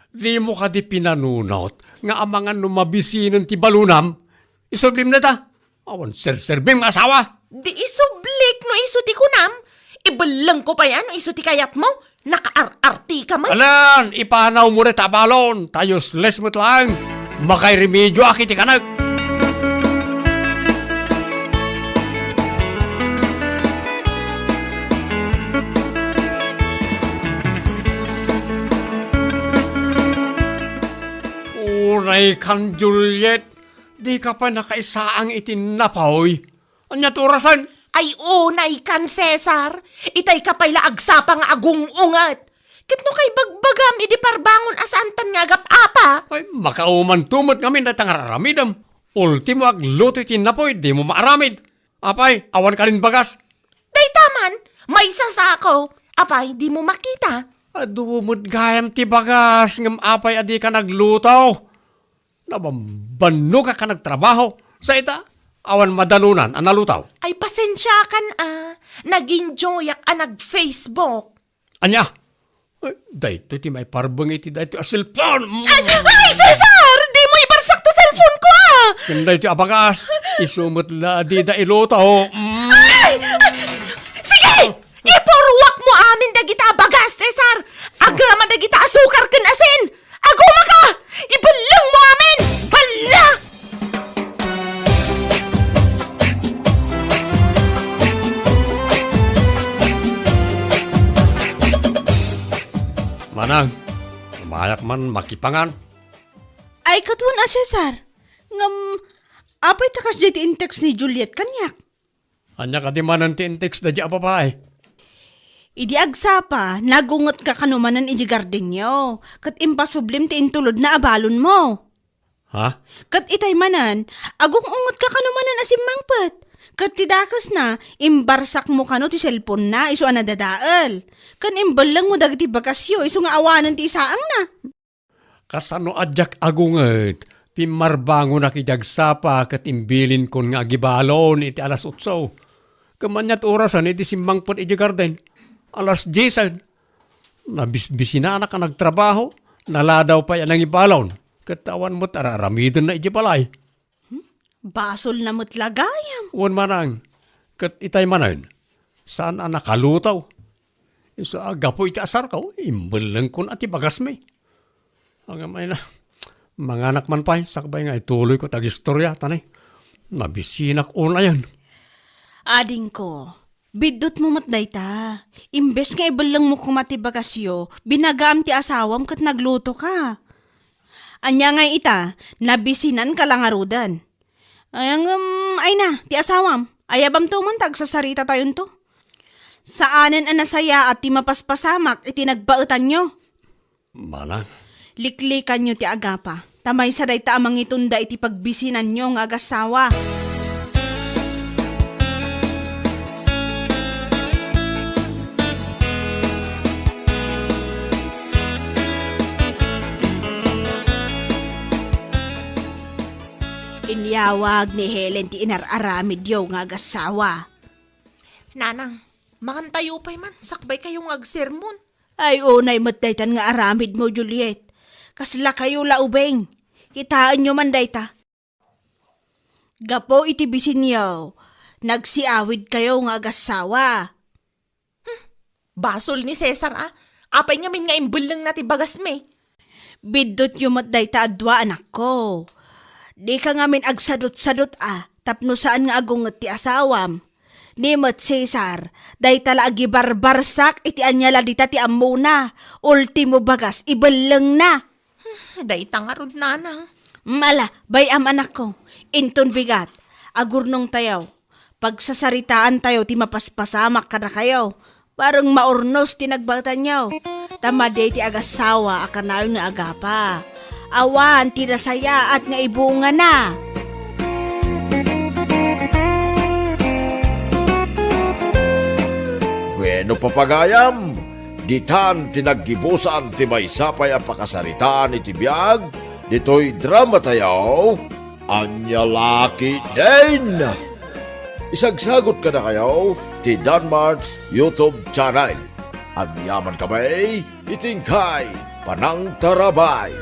Dimo kadi pinanunot nga amangan no mabisinen ti balonam? Isublim dayta. Awan serserbim nga asawa. Di isublik no isu ti kunam. Ibellengko pay a no isu ti kayatmo. Nakaar-artika met. Alan, ipanawmo dayta a balon. Ta useless met laeng. Makairemedioak iti kanek. Unaykan, Juliet, dika pay nakaisaang iti napoy. Ania ti orasen? Ay, unaykan, Cesar. Itayka pay la agsapa nga agung-unget. Ket no kaibagbagam idi parbangon a saantan nga agap-apa. Ay, makaumanto met ngamin dayta nga ar-aramidem. Ultimo, agluto iti napoy, dimo maaramid. Apay, awan kadin bagas? Dayta man, maysa sako. Apay, dimo makita? Adu met gayam ti bagas, ngem apay a dika nagluto? Nabambannogak a nagtrabaho. Sa ita, awan madanunan a nalutaw. Ay, pasensiakan a. Nag-enjoyak a nag-Facebook. Ania? Eh, daytoy ti maiparbeng iti daytoy a cellphone. Mm. Ay, ay, Cesar! Dimo ibarsak ti cellphone ko, a! Ken daytoy a bagas, isu met la a dida iluto. Mm. Ay! Ay! Sige! Ipurruak mo amin dagita a bagas, Cesar! Agraman dagita a sukar ken asin! Agumaka! Ibelleng mo amin! Balla! Manang, umayak man makipangan. Ay, katuan a Cesar. Ngem, apay ta kasdiay ti in-text ni Juliet kaniak? Ania kadi manen ti in-text daydiay a babai? Idi agsapa, nagungetka kano manen idiay gardenyo, ket impasublim ti intulodna a balonmo. Ha? Ket itay manen, agung-ungetka kano manen a simmangpet. Ket ti dakesna, imbarsakmo kano ti cellphone-na isu a nadadael. Ken imbellengmo dagiti bagasyo isu nga awanen ti isaangna. Kasano a diak agunget, pimmarbangonak idi agsapa ket imbilinkon nga agibalon iti alas otso. Ket ania ti orasen idi simmangpet idiay garden? Alas diesen. Nabisbisinanak a nagtrabaho, naladaw pay a nangibalon, ket awan met ar-aramidenna idiay balay. Hmm? Basolna met la gayam. Wen manang, ket itay manen, saan a nakalutaw. Isu a gapu iti asarko, imbellengkon a ti bagasmi. Agam ay na, manganak man pay, sakbay nga ituloyko ti agistoria, tani, mabisinak unayen. Adingko, biddutmo met dayta. Imbes nga ibellengmo koma ti bagasyo, binagaam ti asawam ket naglutoka. Ania ngay ita, nabisinanka la ngaruden. Ay, ngem, ay na, ti asawam. Ayabamto man ta agsasaritatayon to. Saanen a nasayaat ti mapaspasamak iti nagbaetanyo. Manang. Liklikanyo ti agapa, ta maysa dayta a mangitunda iti pagbisinanyo nga agassawa. Inyawag ni Helen ti inar-aramidyo nga agassawa. Nanang, mangantayo pay man, sakbay kayo nga agsermon. Ay, unay met daytan nga aramidmo, Juliet. Kasla kayo la ubing. Kitaenyo man dayta. Gapu iti bisinyo, nagsiawid kayo nga agassawa. Hmm, basol ni Cesar, a. Apay ngamin nga imbellengna ti bagasmi? Biddutyo met dayta a dua, anakko. Dika ngamin agsadutsadut, a, tapno saan nga agunget ti asawam. Ni met Cesar, dayta la agibarbarsak iti ania la dita ti ammona, ultimo bagas, ibellengna. Hmm, dayta ngarud, nanang. Mala, bay-am, anakko. Inton bigat, agurnongtayo. Pagsasaritaantayo ti mapaspasamak kadakayo. Bareng maurnos ti nagbaetanyo. Ta madi ti agassawa a kanayon nga agapa. Awan ti nasayaat nga ibungana. Bueno, papagayam, ditan ti naggibusan ti maysa pay a pakasaritaan iti biag ditoy dramatayo, Ania La Ketdin. Isagsagut kadakayo ti Danmart's YouTube channel. Agyamankami iti inkay panangtarabay.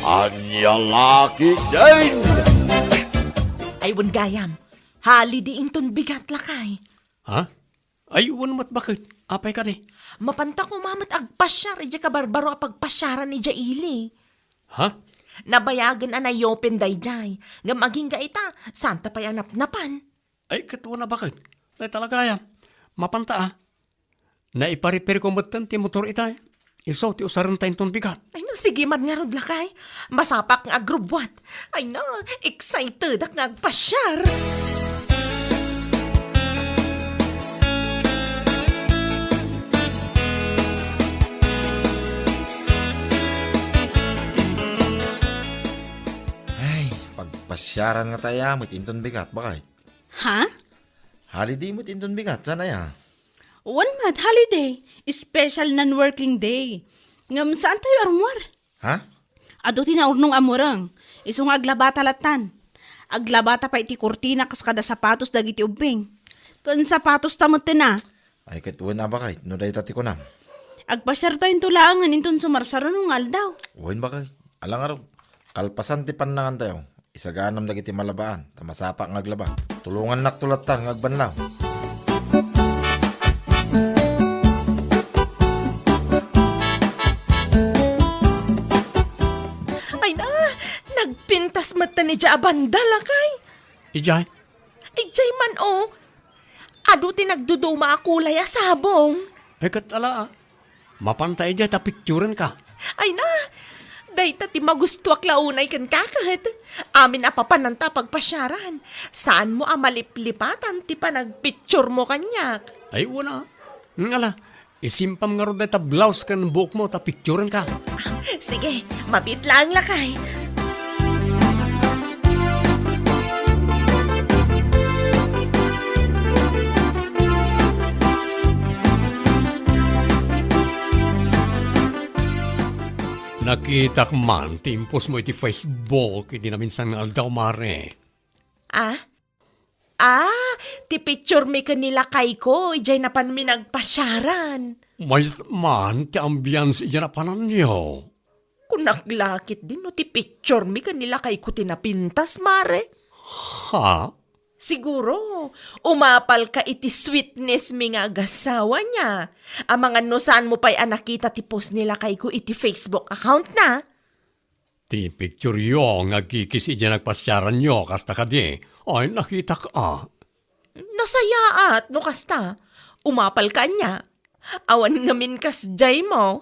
Ania La Ketdin. Ay, wen gayam. Holiday inton bigat, lakay. Ha? Ay, wen met baket. Apay kadi? Mapanta koma met agpasiar idiay kabarbaro a pagpasiaran idiay ili. Ha? Nabayagen a nayopen daydiay. Ngem agingga ita, santa pay a napnapan. Ay, ket wen a baket. Dayta la gayam. Mapanta a. Naiparepairko metten ti motor itay. Isu ti usarenta inton bigat. Ay, no, sige man ngarud, lakay. Masapak nga agrubbuat. Ay, no, excitedak nga agpasiar. Ay, pagpasiaran nga tayo, met inton bigat, bakit? Ha? Holiday met inton bigat, saan aya? Wen met, holiday. Special non-working day. Ngem saan tayo armuar? Ha? Adu ti naurnong a mureng. Isu nga aglabata lattan. Aglabata pay ti kurtina kas kada sapatos dagiti ubbing. Ken sapatos ta metten a. Ay, ket wen a bakit, no dayta ti kunam. Agpasiar tayo into laengen inton sumarsaruno nga aldaw. Wen bakit. Ala ngarud, kalpasan ti pannangan tayo. Isaganam dagiti malabaan, ta masapak nga aglaba. Tulongannakto latta nga agbanlaw. Ay na, nagpintas met ta ni Dia a banda, lakay. Idiay? Idiay man, oh. Adu ti nagduduma a kulay a sabong. Ay, ket ala, ah. Mapanta idiay ta picturenka. Ay na, dayta ti magustuak la unay kenka ket. Amin a papananta a pagpasiaran. Saanmo a maliplipatan ti panagpicturemo kaniak. Ay, wala. Ngala, isimpam ngarud dayta blouse ken buokmo ta picturenka. Sige, mabiit laeng, lakay. Nakitak man ti impostmo iti Facebook idi naminsan nga aldaw, Mare. Ah? Ah, ti picturemi ken ni lakayko idiay napanmi nagpasiaran. Mayat man ti ambiance idiay napananyo. Kunak la ketdin no ti picturemi ken ni lakayko ti napintas, Mare. Ha? Siguro, umapalka iti sweetnessmi nga agasawa niya. Amangan no saanmo pay a nakita ti post ni lakayko iti Facebook accountna. Ti pictureyo nga agkikis idiay nagpasiaranyo, kasta kadi? Ay, nakitak a. Nasayaat no kasta. Umapalka ania? Awan ngamin kasdiaymo.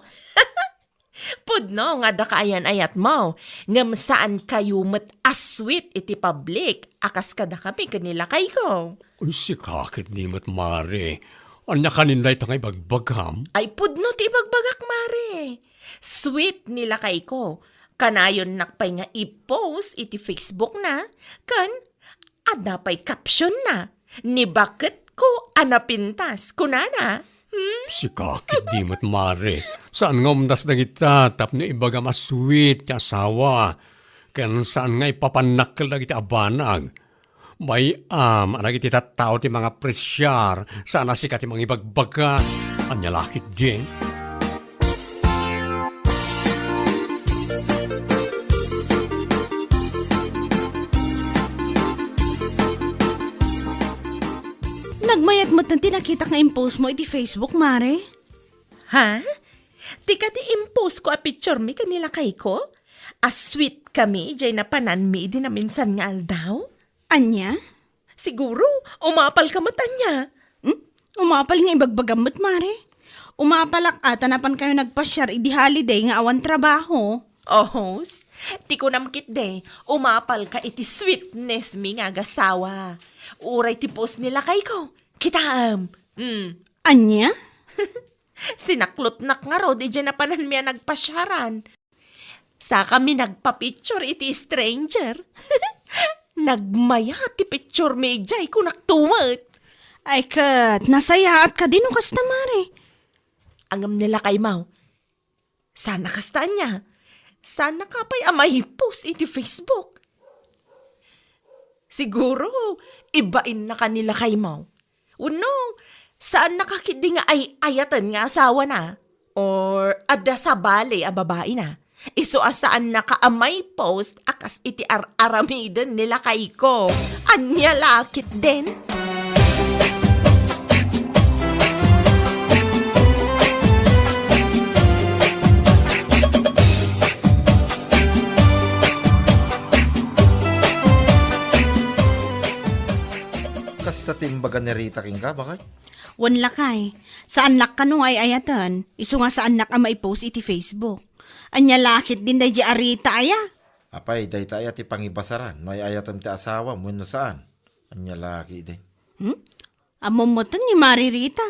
Pudno nga adda kaayan-ayatmo, ngem saankayo met a sweet iti public a kas kadakami ken ni lakayko. Uy, sika ketdi met, Mare. Ania kanin dayta nga ibagbagam? Ay, pudno ti ibagbagak, Mare. Sweet ni lakayko. Kanayonnak pay nga i-post iti Facebook na, ken adda pay caption na, "Ni baketko a napintas," kunana. Hmm? Sika ketdi met, Mare. Saan nga umdas dagita tapno ibagam a sweet ti asawa, ken saan nga ipapannak dagiti a banag. Bay-am a dagiti tattao ti mangapresiar, saan a sika ti mangibagbaga. Ania la ketdi? Nagmayat met ti nakitak nga impostmo iti Facebook, Mare. Ha? Ti kadi impostko a picturemi ken ni lakayko? A sweet kami, idiay napananmi idi naminsan nga aldaw? Ania? Siguro, umapalka met ania. Hmm? Umapal nga ibagbagam met, Mare. Umapalak a ta napankayo nagpasiar idi holiday nga awan trabaho. Ohos, ti kunam ketdi, umapalka iti sweetnessmi nga agasawa. Uray ti post ni lakayko. Kitaem. Hmm. Ania? Sinaklotnak ngarud idiay napananmi a nagpasiaran. Sakami nagpa-picture iti stranger. Nagmayat ti picturemi idiay, kunak tumet. Ay ket, nasayaat kadi no kasta, Mare? Ngem ni lakaymo, saan a kasta ania? Saannaka pay a maipost iti Facebook? Siguro, ibainna ka ni lakaymo. Wenno, saannaka ketdi nga ay-ayaten nga asawana? Or adda sabali a babaina? Isu a saannaka a maipost a kas iti ar-aramiden ni lakayko. Ania la ketdin? Kasta ti imbaga ni Rita kenka, baket? Wen lakay, saannak kano nga ay-ayaten, isu nga saannak a maipost iti Facebook. Ania la ketdin daydiay a Rita aya? Apay, dayta aya ti pangibasaran no ay-ayatem ti asawam wenno saan? Ania la ketdin? Hmm? Ammom metten ni Mare Rita.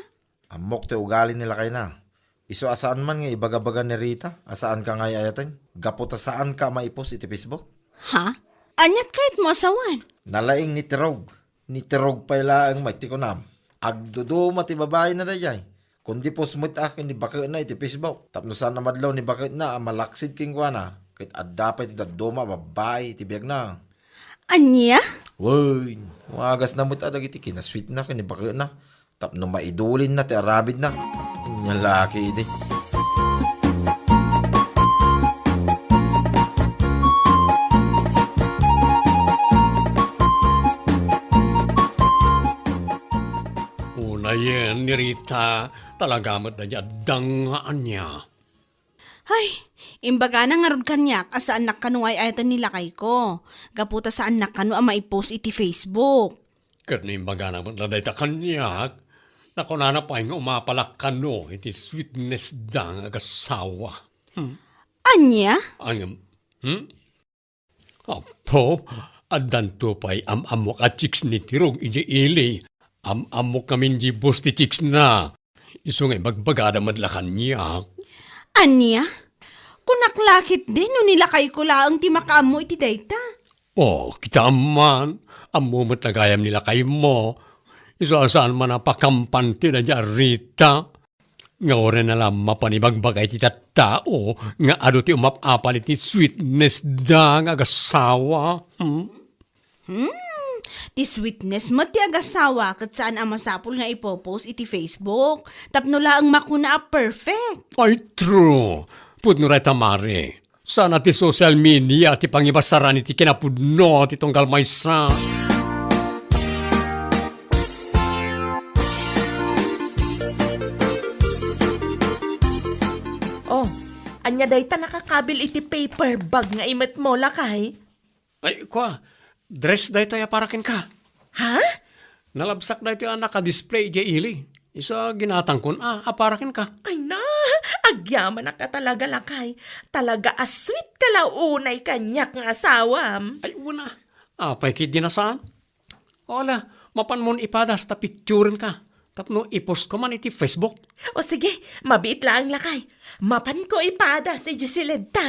Ammok ti ugali ni lakayna. Isu a saan man nga ibagabaga ni Rita a saanka nga ay-ayaten gapu ta saanka a maipost iti Facebook. Ha? Aniat kayatmo a sawen? Nalaing ni Tirog. Ni Tirog pay laeng met ti kunam. Agduduma ti babaina daydiay. Kundi post met a ken ni baketna iti Facebook. Tapno saan a madlaw ni baketna a malaksid kenkuana, ket adda pay ti dadduma a babbai iti biagna. Ania? Wen, wagasna met a dagiti kinasweetna ken ni baketna. Tapno maidulinna ti aramidna. Ania la ketdi. ni Rita, talaga met dayta adda nga ania. Ay, imbagana ngarud kaniak a saannak kano nga ay-ayaten ni lakayko. Gapu ta saannak kano a maipost iti Facebook. Ket no imbagana met la dayta kaniak, nakunana pay nga umapalak kano iti sweetness da nga agasawa. Hmm. Ania? Angem, hmm? Apo, addanto pay am-ammok a chicks ni Tirog idiay ili. Am-ammok ngamin di boss ti chicks na. Isu nga ibagbagada met la kaniak. Ania? Kunak la ketdin no ni lakayko laeng ti makaammo iti dayta. Oh, kitaem man, ammo met la gayam ni lakaymo. Isu a saan man a pakampan ti dayta a Rita. Nga uray na la mapan ibagbaga iti tattao nga adu ti umap-apal iti sweetness da nga agasawa. Hmm? Hmm, ti sweetness met ti agasawa ket saan a masapul nga ipopost iti Facebook tapno laeng makuna a perfect. Ay, true. Pudno dayta, Mare. Saan a ti social media ti pangibasaran iti kinapudno ti tunggal maysa. Oh, ania dayta nakakabil iti paper bag nga imetmo, lakay? Ay, kua, dress daytoy a para kenka. Ha? Nalabsak daytoy a naka-display idiay ili. Isu a ginatangkon a, a para kenka. Ay na, agyamanak a talaga, lakay. Talaga a sweet ka la unay kaniak nga asawam. Ay, una. Apay ketdi a saan? Ala, mapanmon ipadas ta picturenka. Tapno ipost ko man iti Facebook. O sige, mabiit laeng, lakay. Mapanko ipadas idiay siledta.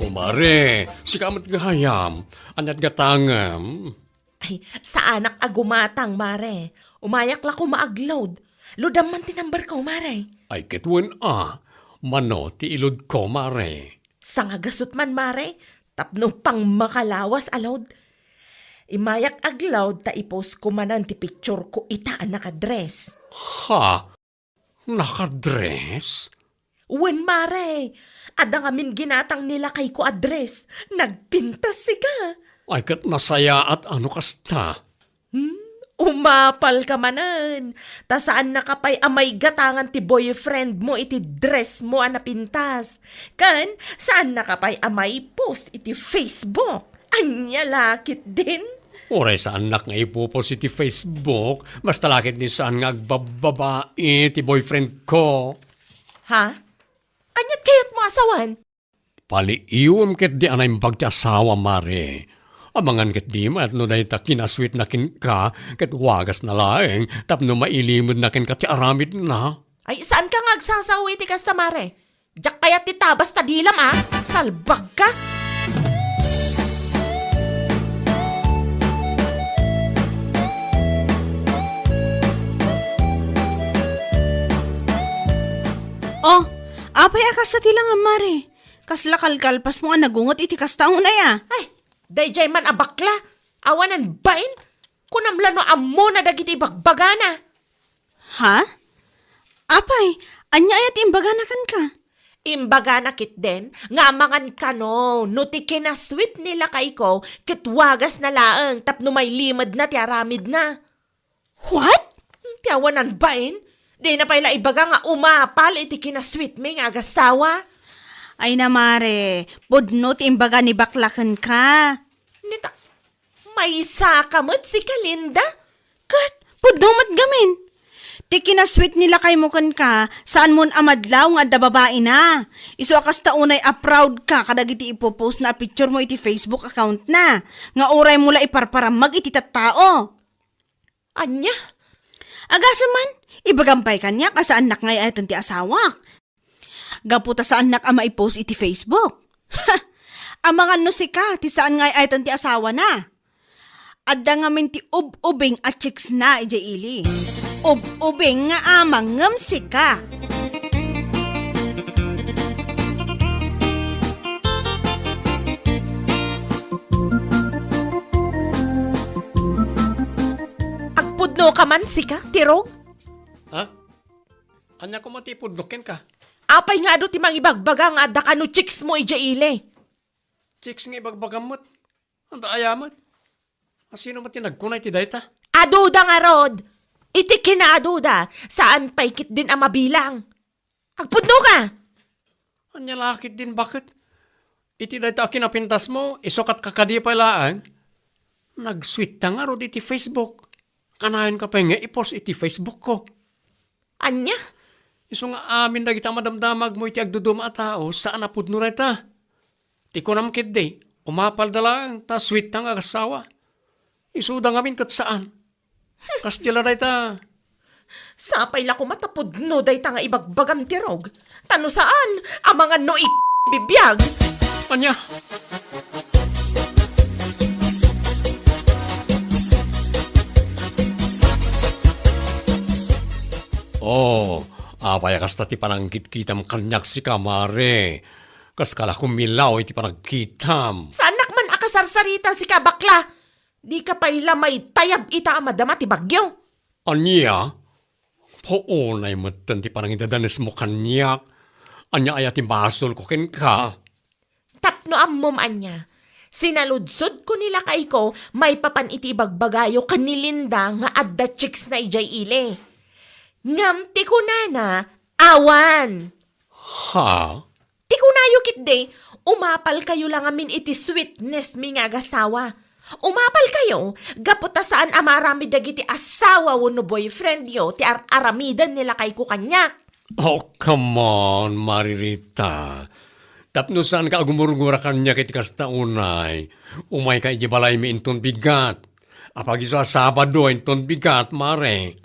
O Mare, sika met gayam. Ania't gatangem? Ay, saanak a gumatang, Mare. Umayak la koma ag-load. Loadam man ti number ko, Mare. Ay, ket wen a. Mano ti i-load ko, Mare? Sangagasut man, Mare. Tapno pangmakalawas a load. Imayak ag-load ta ipost ko manen ti picture ko ita a nakadress. Ha? Nakadress? Wen, Mare. Adda ngamin ginatang ni lakayko a dress. Nagpintas sika. Ay, ket nasayaat a no kasta. Hmm? Umapal ka manen. Ta saannaka pay a maigatangan ti boyfriend mo iti dress mo a napintas. Ken saannaka pay a maipost iti Facebook. Ania la ketdin? Uray saannak nga ipopost iti Facebook, basta la ketdi saan nga agbabbabain ti boyfriend ko. Ha? Ania't kayatmo a sawen? Paliiwem ketdi a naimbag ti asawam, Mare. Amangan ketdi met no dayta kinasweetna kenka ket wagasna laeng tapno mailimedna kenka ti aramidna. Ay, saanka nga agsasaw iti kasta, Mare. Diak kayat ti tabas ta dilam, a. Salbagka. Oh, apay a kasta ti langam, Mare? Kasla kalkalpasmo a nagunget iti kasta unay, a. Ay, daydiay man a bakla. Awanan bain. Kunam la no ammona dagiti ibagbagana. Ha? Apay, ania aya ti imbagana kenka? Imbagana ketdin nga amangan kano no ti kinasweet ni lakayko ket wagasna laeng tapno mailimedna ti aramidna. What? Ti awanan bain, dina pay la ibaga nga umapal iti kinasweet mi nga agasawa. Ay na, Mare, pudno ti imbaga ni bakla kenka. Nita, Maysa ka met, sika, Linda? Ket, pudno met gamin. Ti kinasweet ni lakaymo kenka, saanmon a madlaw nga adda babaina. Isu a kasta unay a proud ka kadagiti ipopost na a picture mo iti Facebook account na, nga uray mo la iparparammag iti tattao. Ania? Agasem man, ibagam pay kaniak a saannak nga ay-ayaten ti asawak. Gapu ta saannak a maipost iti Facebook. Amangan no sika ti saan nga ay-ayaten ti asawana. Adda ngamin ti ub-ubing a chicks na idiay ili. Ub-ubing nga amang ngem sika. Agpudno ka man, sika, Tirog? Ha? Ania koma ti ipudnok kenka? Apay nga adu ti mangibagbaga nga adda kano chicks mo idiay ili? Chicks nga ibagbagam met. Anda aya met? Asino met ti nagkuna iti dayta? Aduda ngarud! Iti kinaaduda, saan pay ketdin a mabilang. Agpudno ka! Ania la ketdin baket? Iti dayta a kinapintasmo, isu ket kakadi pay laeng. Nag-sweet ta ngarud iti Facebook. Kanayon ka pay nga i-post iti Facebook ko. Ania? Isu nga amin dagita madamdamagmo iti agduduma a tao, saan a pudno dayta. Ti kunam ketdi, umapalda laeng ta sweet ta nga agassawa. Isuda ngamin ket saan. Kasta la dayta. Sapay la koma ta pudno dayta nga ibagbagam ti rog. Ta no saan, amangan no ik-, bibiag. Ania? Oh, apay a kasta ti panangkitkitam kaniak sika, mare? Kaska la kumilaw iti panagkitam. Saannak man a kasarsarita sika, bakla. Dika pay la maitayab ita a madama ti bagyo. Ania? Puonay metten ti panangidadanesmo kaniak. Ania aya ti basolko kenka? Tapno ammom ania, sinaludsodko ni lakayko maipapan iti ibagbagayo ken ni Linda nga adda chicks na idiay ili. Ngem ti kunana, awan. Ha? Ti kunayo ketdi, umapalkayo la ngamin iti sweetness mi nga agasawa. Umapalkayo, gapu ta saan a maaramid dagiti asawa wenno boyfriendyo ti ar-aramiden ni lakayko kaniak. Oh, come on, Maririta. Tapno saanka a gumurgura kaniak iti kasta unay, umayka idiay balaymi inton bigat. Apagiso a Sabado inton bigat, mare.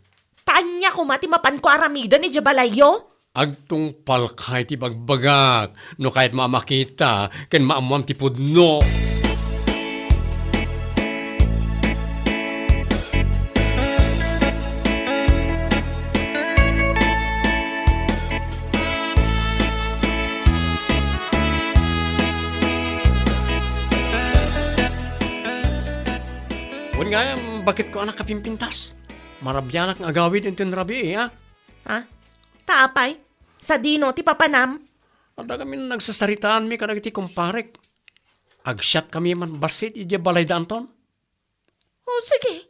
Ta ania koma ti mapanko aramiden idiay balayyo? Agtungpalka iti bagbagak no kayatmo a makita ken maammoam ti pudno. Wen gayam, baketko a nakapimpintas? Marabianak nga agawid inton rabii, a? Ha? Ta apay? Sadino ti papanam? Adda kami nagsasaritaanmi kadagiti kumparek. Agsiatkami man bassit idiay balayda Anton. O, sige.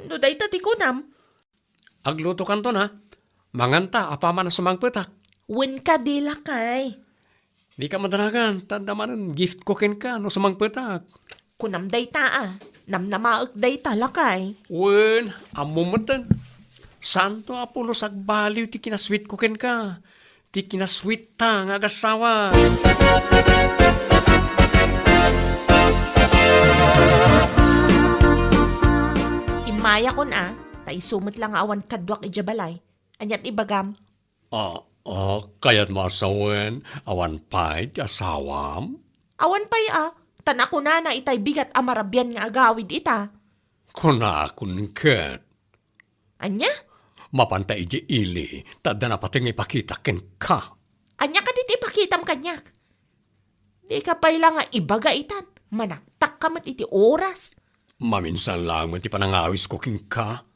No dayta ti kunam. Aglutokanton, a? Manganta apaman a sumangpetak. Wen kadi, lakay. Dika madanagan, ta adda manen giftko kenka no sumangpetak. Kunam dayta, a. Namnamaek dayta, lakay. Wen, ammom metten. Saanto a pulos agbaliw ti kinasweetko kenka. Ti kinasweetta nga agassawa. Immayakon a, ta isu met la nga awan kaduak idiay balay. Ania ti ibagam? A, a, kayatmo a sawen, awan pay ti asawam? Awan pay a, ta nakunana itay bigat a marabian nga agawid ita. Kunakon ket. Ania? Mapanta idiay ili, ta adda napateg nga ipakita kenka. Ania kadi ti ipakitam kaniak? Dika pay la nga ibaga itan, manaktakka met iti oras. Maminsan laeng met ti panangawisko kenka.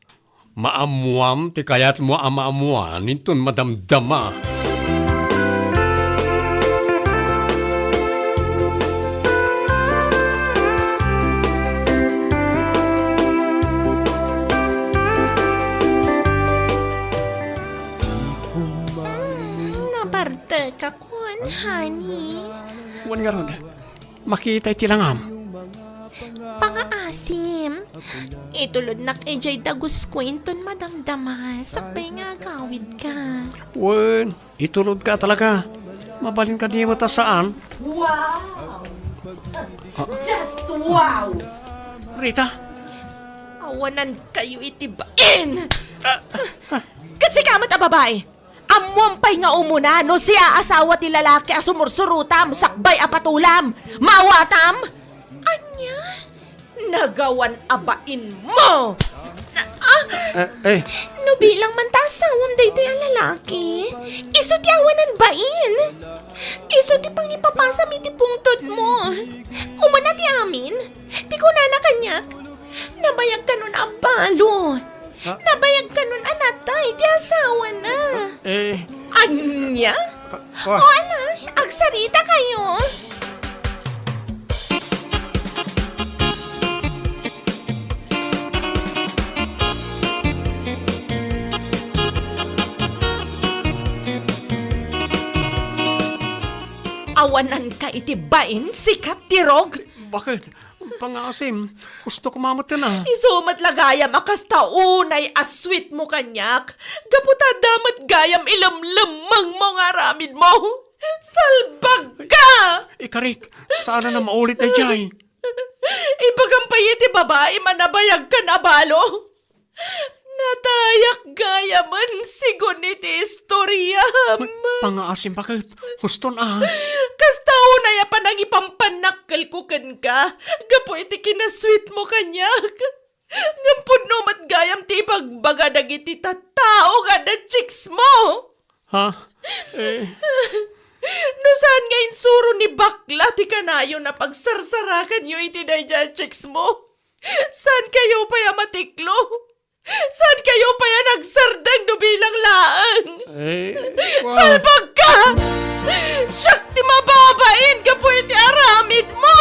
Maammoam ti kayatmo a maammoan inton madamdama. Mm, nabartekakon, honey. Wen ngarud, makita iti langam. Pangaasim. Itulodnak idiay dagusko inton madamdama, sakbay nga agawidka. Wen, itulodka talaga. Mabalin kadi met a saan? Wow! Ah. Just wow! Rita? Awanankayo iti bain! Ah, ah. Ket sika met a babai, ammoam pay nga umuna no siak a asawa ti lalaki a sumursurutam sakbay a patulam. Maawatam? Ania? Nagawan a bainmo! Ah, eh, eh. No bilang man ta asawam daytoy a lalaki, isu ti awanan bain. Isu ti pangipapasam iti pungtodmo. Umuna ti amin. Ti kunana kaniak, nabayag kanon a balo. Ha? Nabayag kanon a natay ti asawana. Eh. Ania? O, ala, agsarita kayo. Awananka iti bain, sika, Tirog? Bakit? Pangaasim, gusto ko mamutin, ah. Isu met la gayam a kasta unay a sweet mo kaniak. Gapu ta adda met gayam ilemlemmeng mo nga aramid mo. Salbag ka! Ikarik, saan na maulit dayjay. Ibagam pay iti babai a nabayag kan a balo. Natayak gayamen sigun iti istoriam. Pangaasim, bakit? Huston, ah. Kasta unay a panangipampannakkelko kenka, gapu iti kinasweet mo kaniak. Ngem pudno met gayam ti ibagbaga dagiti tattao nga adda chicks mo. Ha? Eh. No saan nga insuro ni bakla ti kanayon a pagsarsarakanyo iti daydiay a chicks mo, saan kayo pay a matiklo? Saan kayo pay a nagsardeng no bilang laeng? Eh, wa- Salbag ka! Siak ti mababain gapu iti aramid mo!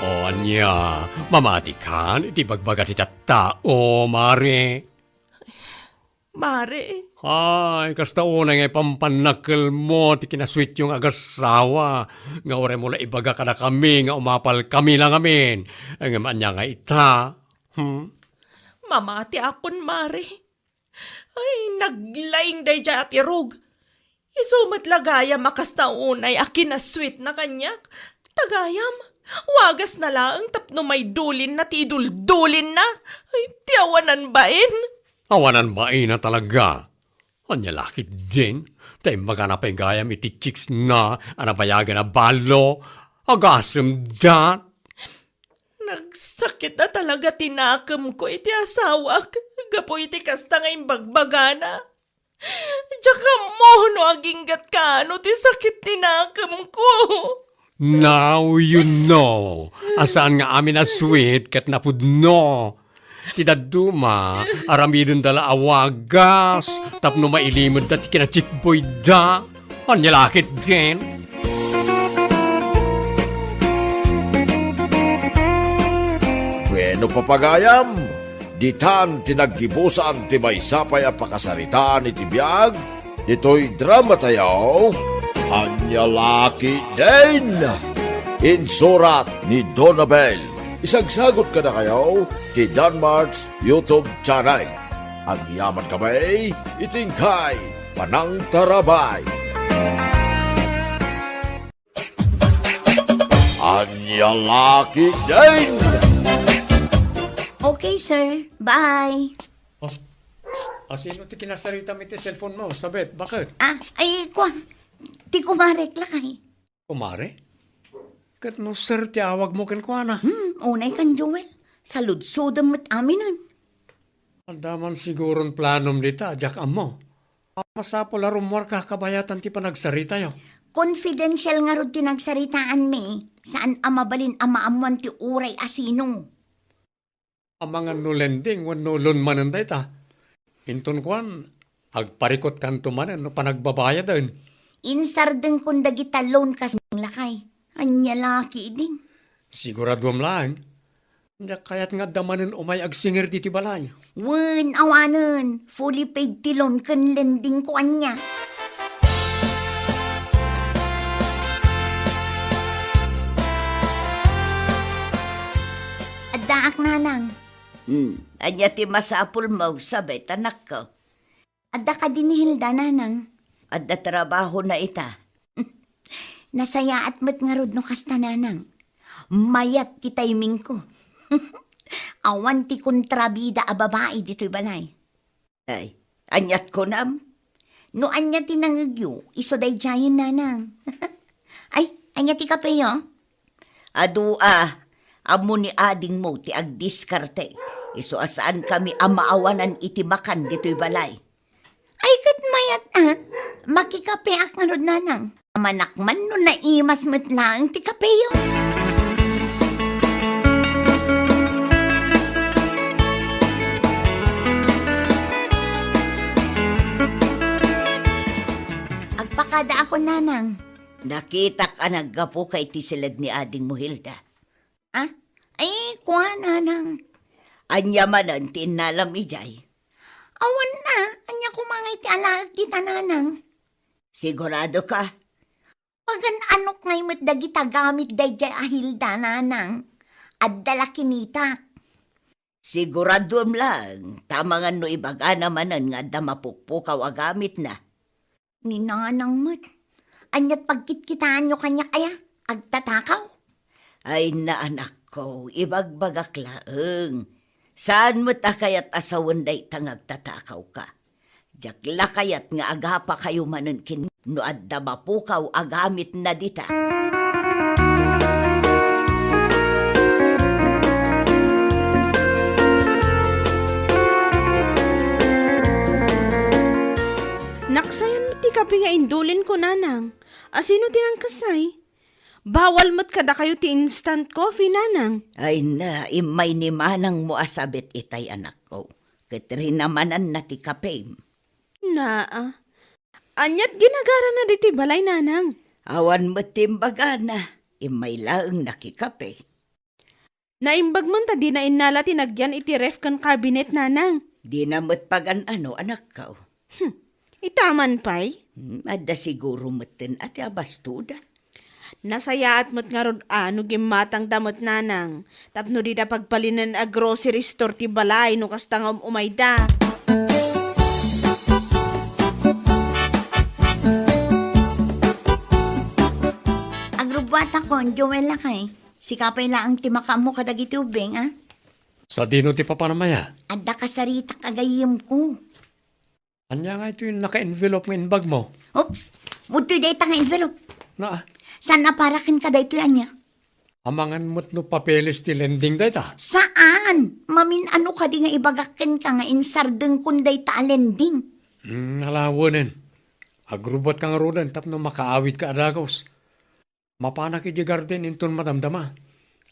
O ania, mamatikan iti bagbaga ti tattao, Mare? Mare. Ay, kasta unay nga ipampannakkelmo ti kinasweetyo nga agassawa, nga uray mo la ibaga kadakami nga umapalkami la ngamin. Ngem ania nga ita? Hmm? Mamatiakon, Mare. Ay, naglaing daydiay a Tirog. Isu met la gayam a kasta unay a kinasweetna kaniak. Ta gayam, wagasna laeng tapno maidulinna ti iduldulinna. Ay, ti awanan bain. Awanan baina talaga. Ania la ketdin, ta imbagana pay gayam iti chicksna a nabayagen a balo. Agasemda. Nagsakit a talaga ti nakemko iti asawak gapu iti kasta nga imbagbagana. Diak ammo no aginggat kaano ti sakit ti nakemko. Now you know a saan nga amin a sweet ket napudno. Ti dadduma, aramidenda la a wagas tapno mailimedda ti kinachikboyda. Ania la ketdin? Bueno, papagayam, ditan ti naggibusan ti maysa pay a pakasaritaan iti biag ditoy dramatayo, Ania la ketdin? Insurat ni Donabel. Isagsagot kadakayo ti Danmart's YouTube channel. Agyaman kami iti inkay panangtarabay. Ania la ketdin? Okay, sir. Bye. Oh, asino ti kinasaritam iti cellphone mo, Sabet? Bakit? Ah, ay, kua. Ti kumarek lakay. Kumare? Ket no sir ti awag mo kenkuana? Hmm, unay kan Joel. Saludsodem met aminen. Adda man siguron planom dita, diak ammo. Masapul a rummuarka kabayatan ti panagsaritayo. Confidential ngarud ti nagsaritaanmi. Saan a mabalin a maammuan ti uray a sino. Amangan no lending wenno loan manen dayta. Inton kuan, agparikutkanto manen no panagbabayaden. Insardengkon dagita loan kas lakay. Ania la ketdin? Siguraduam laeng. Diak kayat nga adda manen umay agsingir ditoy balay. Wen, awanen. Fully paid ti loan ken lending ko ania. Addaak, nanang. Hmm, ania ti masapulmo, Sabet, anakko? Adda kadi ni Hilda, nanang. Adda trabahona ita. Nasayaat met ngarud no kasta, nanang. Mayat ti timingko. Awan ti kontrabida a babai ditoy balay. Ay, aniat kunam? No ania ti nangegyo, isu daydiayen, nanang. Ay, ania ti kapeyo? Adu a, ammo ni adingmo ti agdiskarte. Isu a saankami a maawanan iti makan ditoy balay. Ay, ket mayat a. Makikapeak ngarud, nanang. Manak man no naimas met laeng ti kapeyo. Agpakada ako, Nanang. Nakitak a naggapuka iti siled ni adingmo, Hilda. Ah? Ay, kua, Nanang. Ania manen ti innalam idiay? Awan na, ania koma nga iti alaek dita, Nanang? Sigurado ka? Pagan-anok ngay met dagita gamit daydiay a Hilda, Nanang. Adda la kinitak. Siguraduem laeng, ta amangan no ibagana manen nga adda mapukpukaw a gamitna. Ni Nanang met. Aniat pagkitkitaanyo kaniak aya? Agtatakaw? Ay, naanakko, ibagbagak laeng. Saan met a kayat a sawen dayta nga agtatakawka. Diak la kayat nga agapakayo manen ken no adda mapukaw a gamitna dita. Naksayan met ti kape nga indulinko, Nanang. Asino ti nangkasay? Bawal met kadakayo ti instant coffee, Nanang. Ay na, immay ni manangmo a sabit itay, anakko. Ket rinamananna ti kapem. Naa. Aniat ginagarana ditoy balay, Nanang? Awan met ti imbagana. Immay laeng nakikape. Naimbag man ta dina innala ti nagyan iti ref ken cabinet, Nanang. Dina met pagan-ano, anakko. Hmm. Ita man pay? Hmm, adda siguro metten a ti abastoda. Nasayaat met ngarud a no gimmatangda met, Nanang, tapno dida pagbalinen a grocery store ti balay no kasta nga um-umayda. Agrubbuatakon, Joel, lakay. Sika pay laeng ti makaammo kadagiti ubbing, a? Sadino ti papanam aya? Adda kasaritak a gayyemko. Ania ngay toy naka-envelope nga imbagmo? Oops! Mudtoy dayta nga envelope. Naa. Saan a para kenka daytoy, ania? Amangan met no papeles ti lending dayta? Saan? Mamin-ano kadi nga ibagak kenka nga insardengkon dayta a lending? Hmm, ala, wenen. Agrubbuatka ngaruden tapno makaawidka a dagus. Mapanak idiay garden inton madamdama.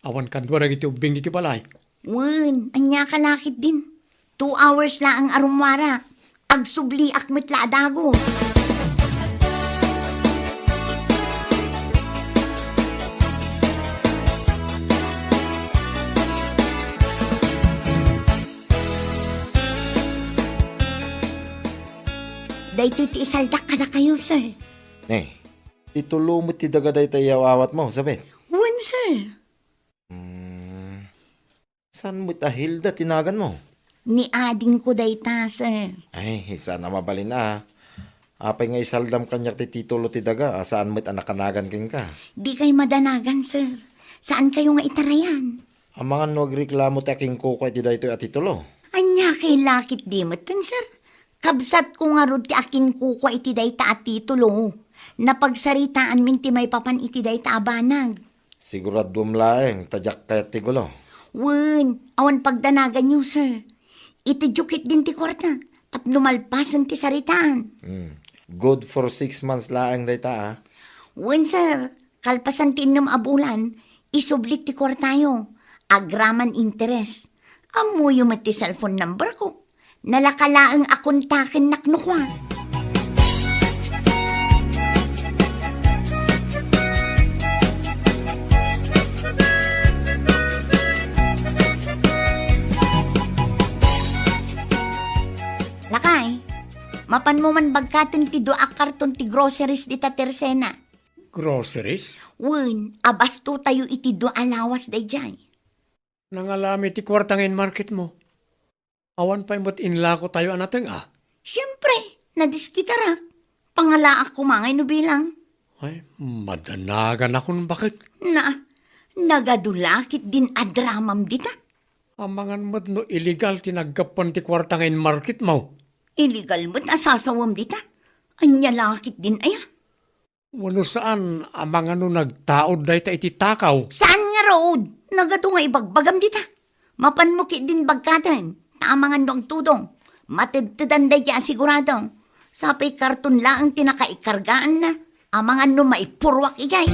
Awan kadua dagiti ubbing iti balay. Wen, ania ka la ketdin? Two hours laeng a rummuarak. Agsubliak met la a dagus. Daytoy ti isaldak kadakayo, sir. Eh, ti tulo met ti daga dayta iyaw-awatmo, sabit? Wen, sir. Hmm. Saan met a Hilda ti naganmo? Ni adingko dayta, sir. Ay, saan a mabalin a. Apay nga isaldam kaniak ti titulo ti daga a saan met a nakanagan kenka? Dikay madanagan, sir. Saankayo nga itarayan. Amangan no agreklamo ti akinkukua iti daytoy a titulo? Ania kay la ketdi metten, sir? Kabsatko ngarud ti akinkukua iti dayta a titulo. Napagsaritaanmin ti maipapan iti dayta a banag. Siguraduem laeng ta diak kayat ti gulo. Wen, awan pagdanaganyo, sir. Itedyo ketdin ti kuarta tapno malpasen ti saritaan. Hmm. Good for six months laeng dayta, a. Wen, sir. Kalpasan ti innem a bulan, isublik ti kuartayo. Agraman interes. Ammoyo met ti cellphone number ko. Nalaka laeng a kontakennak no kua. Lakay, mapanmo man bagkaten ti dua a karton ti groceries dita Tersena. Groceries? Wen, abastotayo iti dua a lawas daydiay. Nangalami ti kuarta nga inmarketmo. Awan pay met inlakotayo a nateng-a. Siempre, nadiskitarak. Pangalaak koma ngay no bilang. Ay, madanaganakon baket. Na, nagadu la ketdin a dramam dita. Amangan met no illegal ti naggapuan ti kuarta nga inmarketmo. Illegal met a sasawem dita. Ania la ketdin aya? Wenno saan, amangan no nagtaud dayta iti takaw? Saan ngarud? Nagadu nga ibagbagam dita. Mapanmo ketdin bagkaten, ta amangan no agtudong. Matedtedan daydiay a sigurado. Sapay karton laeng ti nakaikargaanna. Amangan no maipurruak idiay.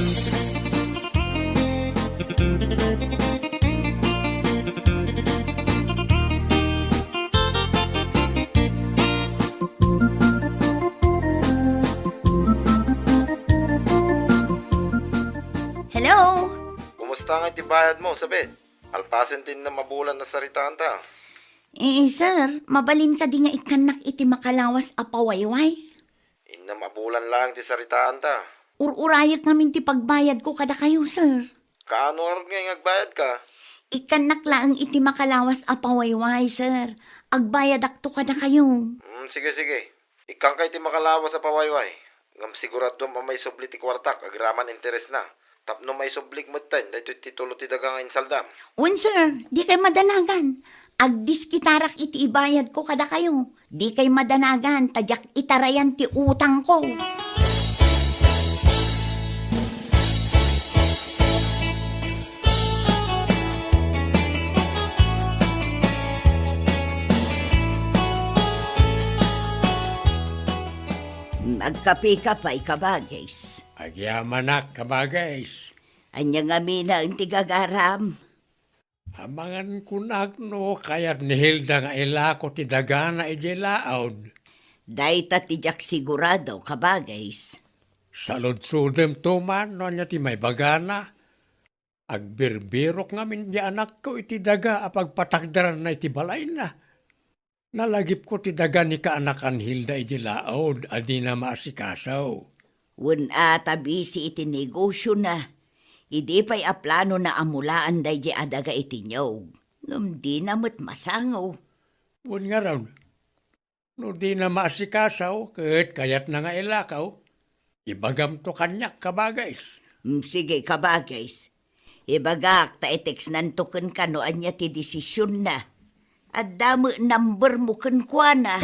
Hello? Kumusta nga iti bayad mo, Sabet? Alpasen ti innem a bulan a saritaanta. Eh, sir, mabalin kadi nga ikkannak iti makalawas a pawayway? Innem a bulan laeng ti saritaanta. Ur-urayek ngamin ti pagbayadko kadakayo, sir. Kaano ngarud nga agbayadka? Ikkannak laeng iti makalawas a pawayway, sir. Agbayadakto kadakayo. Hmm, sige, sige. Ikkanka iti makalawas a pawayway. Ngem siguraduam a maisubli ti kuartak agraman interesna. Tapno maisublik metten daytoy titulo ti daga nga insaldam. Wen, sir, dikay madanagan. Agdiskitarak iti ibayadko kadakayo. Dikay madanagan ta diak itarayan ti utangko. Agkapeka pay, kabagis. Agyamanak, kabagis. Ania ngamin ti gagaram? Amangan kunak no kayat ni Hilda nga ilako ti dagana idiay laud. Dayta ti diak sigurado, kabagis. Saludsodemto man no ania ti maibagana. Agbirbirok ngamin di anakko iti daga a pagpatakderanna iti balayna. Nalagipko ti daga ni kaanakan Hilda idiay laud a dina maasikaso. Wen a ta bisi iti negosiona, idi pay a planona a mulaan daydiay a daga iti niog, ngem dina met masango. Wen ngarud, no dina maasikaso ket kayatna nga ilako, ibagamto kaniak, kabagis. Mm, sige, kabagis. Ibagak ta i-textnanto kenka no ania ti desisionna. Adda met numbermo kenkuana.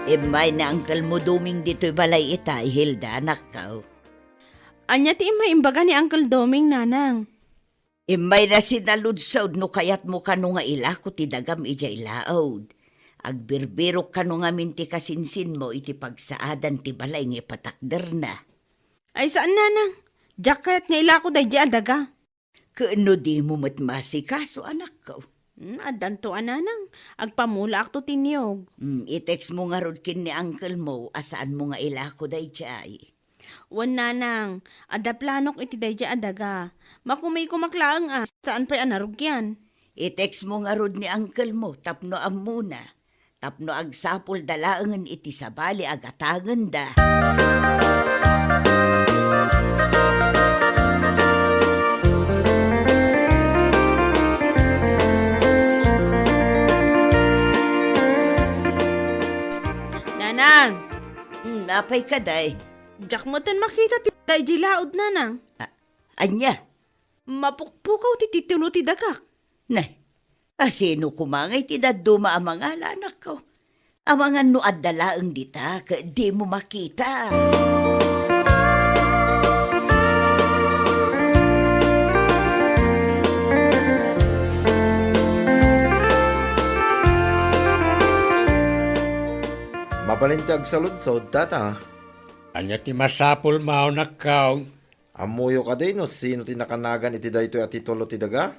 Immay ni Uncle mo Doming ditoy balay ita, Hilda, anakko. Ania ti immay imbaga ni Uncle Doming, nanang? Immayna sinaludsod no kayatmo kano nga ilako ti dagam idiay laud. Agbirbirok kano ngamin ti kasinsinmo iti pagsaadan ti balay nga ipatakderna. Ay, saan, nanang. Diak kayat nga ilako daydiay a daga. Ken no dimo met maasikaso, anakko? Hmm, addanto a, nanang. Agpamulaakto ti niog. Hmm, i-textmo ngarud ken ni uncle mo a saanmo nga ilako daydiay. Wen, nanang, adda planok iti daydiay a daga. Makumikomak laeng a, saan pay a narugian. I-textmo ngarud ni uncle mo tapno ammona, tapno agsapulda laengen iti sabali a gatangenda. Nanang! Hmm, apay kadi? Diak metten makita ti daga idiay laud, nanang. A-, ania? Mapukpukaw ti titulo ti dagak. Nay, asino koma ngay ti dadduma a mangala, anakko? Amangan no adda laeng dita ket dimo makita. Mabalin ti agsaludsod, tata. Ania ti masapulmo, anakko? Ammoyo kadi no sino ti nakanagan iti daytoy a titulo ti daga?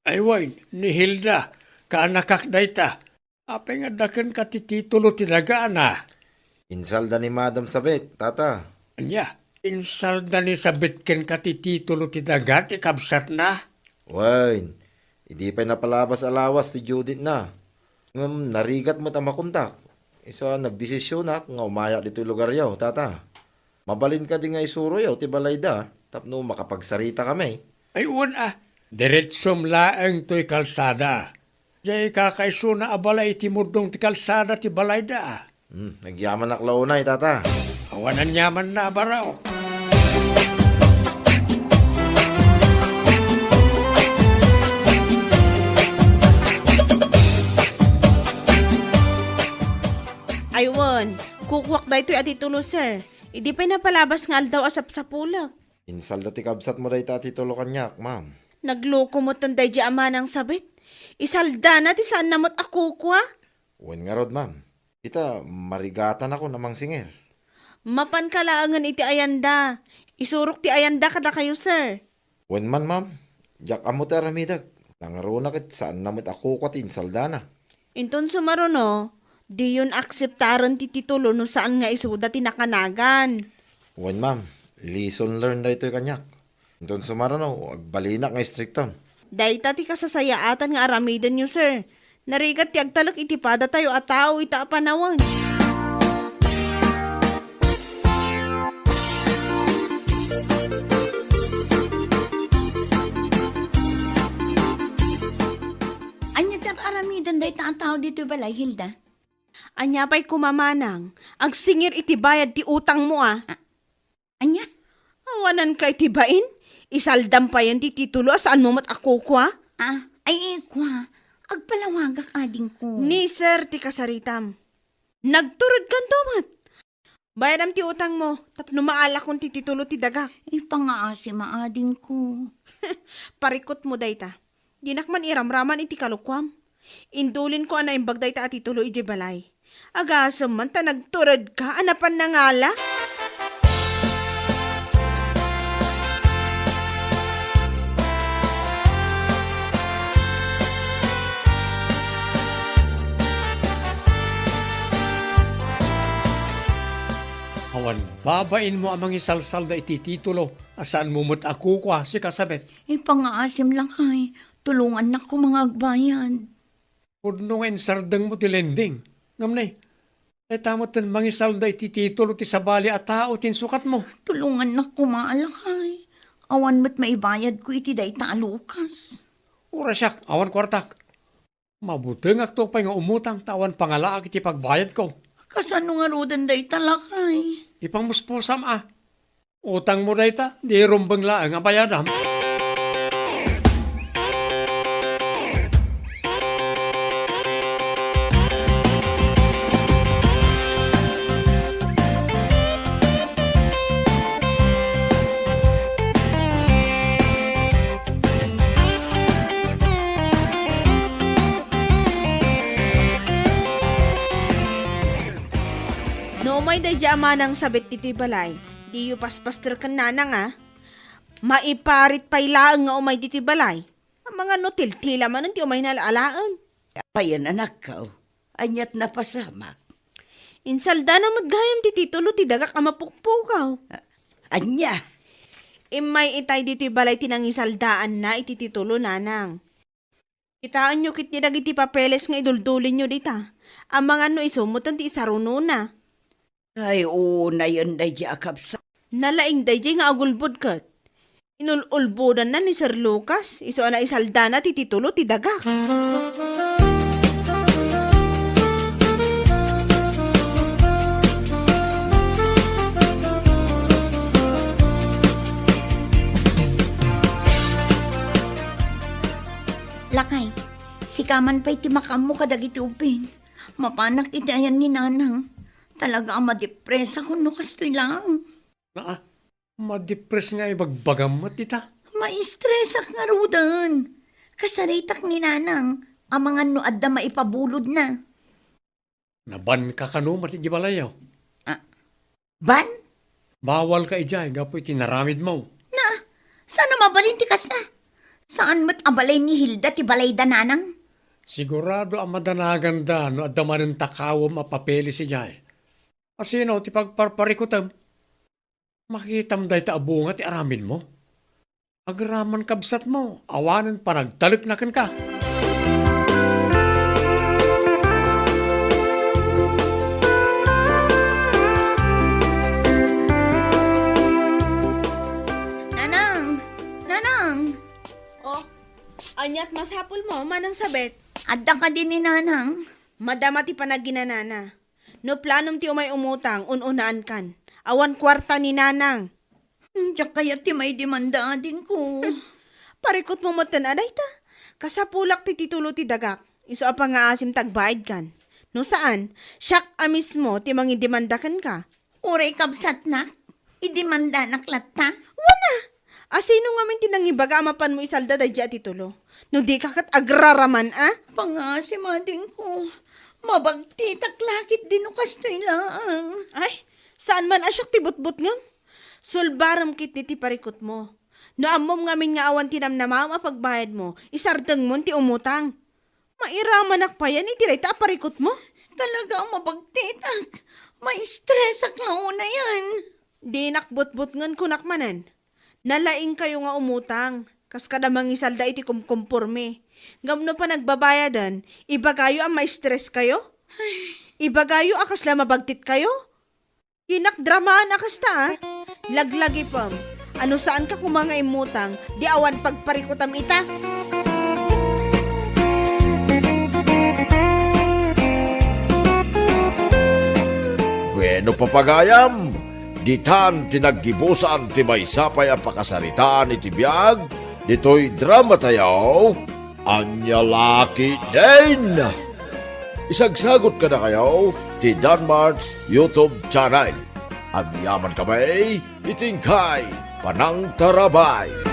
Ay wen, ni Hilda, kaanakak dayta. Apay nga adda kenka ti titulo ti dagana? Insalda ni Madam Sabet, tata. Ania? Insalda ni Sabet kenka ti titulo ti daga ti kabsatna? Wen, idi pay napalabas a lawas ti due date-na. Ngem narigat met a makontak. Isu a nagdesisionak nga umayak ditoy lugaryo, tata. Mabalin kadi nga isuroyo ti balayda tapno makapagsaritakami? Ay, wen a, diretsom laeng toy kalsada. Diay kakaisuna a balay iti murdong ti kalsada ti balayda. Hmm, agyamanak la unay, tata. Awan aniamanna a baro. Ay wen, kukuak daytoy a titulo, sir. Idi pay napalabas nga aldaw a sapsapulek. Insalda ti kabsatmo dayta a titulo kaniak, ma'am. Nagloko metten daydi a manang sabet. Isaldana ti saanna met a kukua. Wen ngarud, ma'am. Ita, marigatanakon a mangsingir. Mapanka laengen iti ayanda. Isurok ti ayanda kadakayo, sir. Wen man, ma'am. Diak ammo ti aramidek. Nangruna ket saanna met a kukua ti insaldana. Inton sumaruno, diyon akseptaren ti titulo no saan nga isuda ti nakanagan. Wen, ma'am. Lesson learned daytoy kaniak. Inton sumaruno, agbalinak nga istrikton. Dayta ti kasasayaatan nga aramidenyo, sir. Narigat ti agtalek iti padatayo a tao ita a panawen. Ania ti ar-aramiden dayta a tao ditoy balay, Hilda? Ania pay koma manang, agsingir iti bayad ti utangmo a. A-, ania? Awananka iti bain? Isaldam payen ti titulo a saanmo met a kukua? Ah, ay, ikua. Agpalawagak, adingko. Ni sir ti kasaritam. Nagturedkanto met. Bayadam ti utangmo, tapno maalakon ti titulo ti dagak. Ipangaasim, adingko. Parikutmo dayta. Dinak man iramraman iti kalokuam. Indulinko a naimbag dayta a titulo idiay balay. Agasem man ta nagturedka a napan nangala. Awan babainmo a mangisalsalda iti titulo a saanmo met a kukua, sika sabet. Ipangaasim, lakay. Tulongannak koma nga agbayad. Pudno nga insardengmo ti lending. Ngem ne, dayta metten mangisalda iti titulo ti sabali a tao ti insukatmo. Tulongannak koma, lakay. Awan met maibayadko iti dayta a lukas. Uray siak, awan kuartak. Mabutengakto pay nga umutang ta awan pangalaak iti pagbayadko. Kasano ngaruden dayta, lakay? Ipangmuspusam a. Utangmo dayta, di rumbeng laeng a bayadam. No umay daydi a manang sabet ditoy balay, diyo paspaster ken nanang a. Maiparit pay laeng nga umay ditoy balay. Amangan no tiltila manen ti umayna alaen. Apayen, anakko? Aniat napasamak? Insaldana met gayam ti titulo ti dagak a mapukpukaw. A-, ania? Immay itay ditoy balay ti nangisaldaanna iti titulo, nanang. Kitaenyo ketdi dagiti papeles nga iduldulinyo dita. Amangan no isu metten ti isarunona. Ay, unayen daydi a kabsat. Nalaing daydi nga agulbod ket. Inul-ulbodanna ni Sir Lucas, isu a naisaldana ti titulo ti dagak. Lakay, sika man pay ti makaammo kadagiti ubing. Mapanak iti ayan ni Nanang. Talaga a madepresakon no kastoy laeng. Naa, madepres nga ibagbagam met ita. Maistresak ngaruden. Kasaritak ni Nanang, amangan no adda maipabulodna. Nabanka kano met iti balayyo? Ah, ban? Bawalka idiay gapu iti naramidmo. Na, saan a mabalin ti kasta? Saan met a balay ni Hilda ti balayda, Nanang? Sigurado a madanaganda no adda manen takawem a papeles idiay. Asino ti pagparparikutem? Makitam dayta a bunga ti aramidmo? Agraman kabsatmo, awanen panagtalekna kenka. Nanang! Nanang! Oh, aniat masapulmo, Manang Sabet? Adda kadi ni Nanang? Madama ti panaginanana. No planom ti umay umutang, un-unaankan. Awan kuarta ni Nanang. Hmm, diak kayat ti maidemanda, adingko. Parikutmo metten a dayta. Kasapulak ti titulo ti dagak. Isu a pangaasim ta agbaidkan. No saan, siak a mismo ti mangidemanda kenka. Uray kabsatnak, idimandanak latta? Wana! Asino ngamin ti nangibaga a mapanmo isalda daydi a titulo? No di ka ket agraraman a? Pangasimadingko, mabagtitak la ketdi no kastoy laeng. Ay, saan man a siak ti butbutngem? Sulbarem ketdi ti parikutmo. No ammom ngamin nga awan ti namnamaem a pagbayadmo, isardengmon ti umutang. Mairamanak payen iti dayta a parikutmo? Talaga a mabagtitak. Ma-stressak la unayen. Dinak butbutngen, kunak manen. Nalaingkayo nga umutang, kas kada mangisalda iti kumkumpormi. Ngem no panagbabayaden, ibagayo a ma-stresskayo? Ibagayo a kasla mabagtitkayo? Dinak dramaan a kasta, a. Laglagipem. Ano saanka koma nga immutang, di awan pagparikutam ita? Bueno, papagayam, ditan ti naggibusan ti maysa pay a pakasaritaan iti biag ditoy drama tayo, Ania La Ketdin. Isagsagut kadakayo ti Danmart's YouTube channel. Agyamankami iti inkay panangtarabay.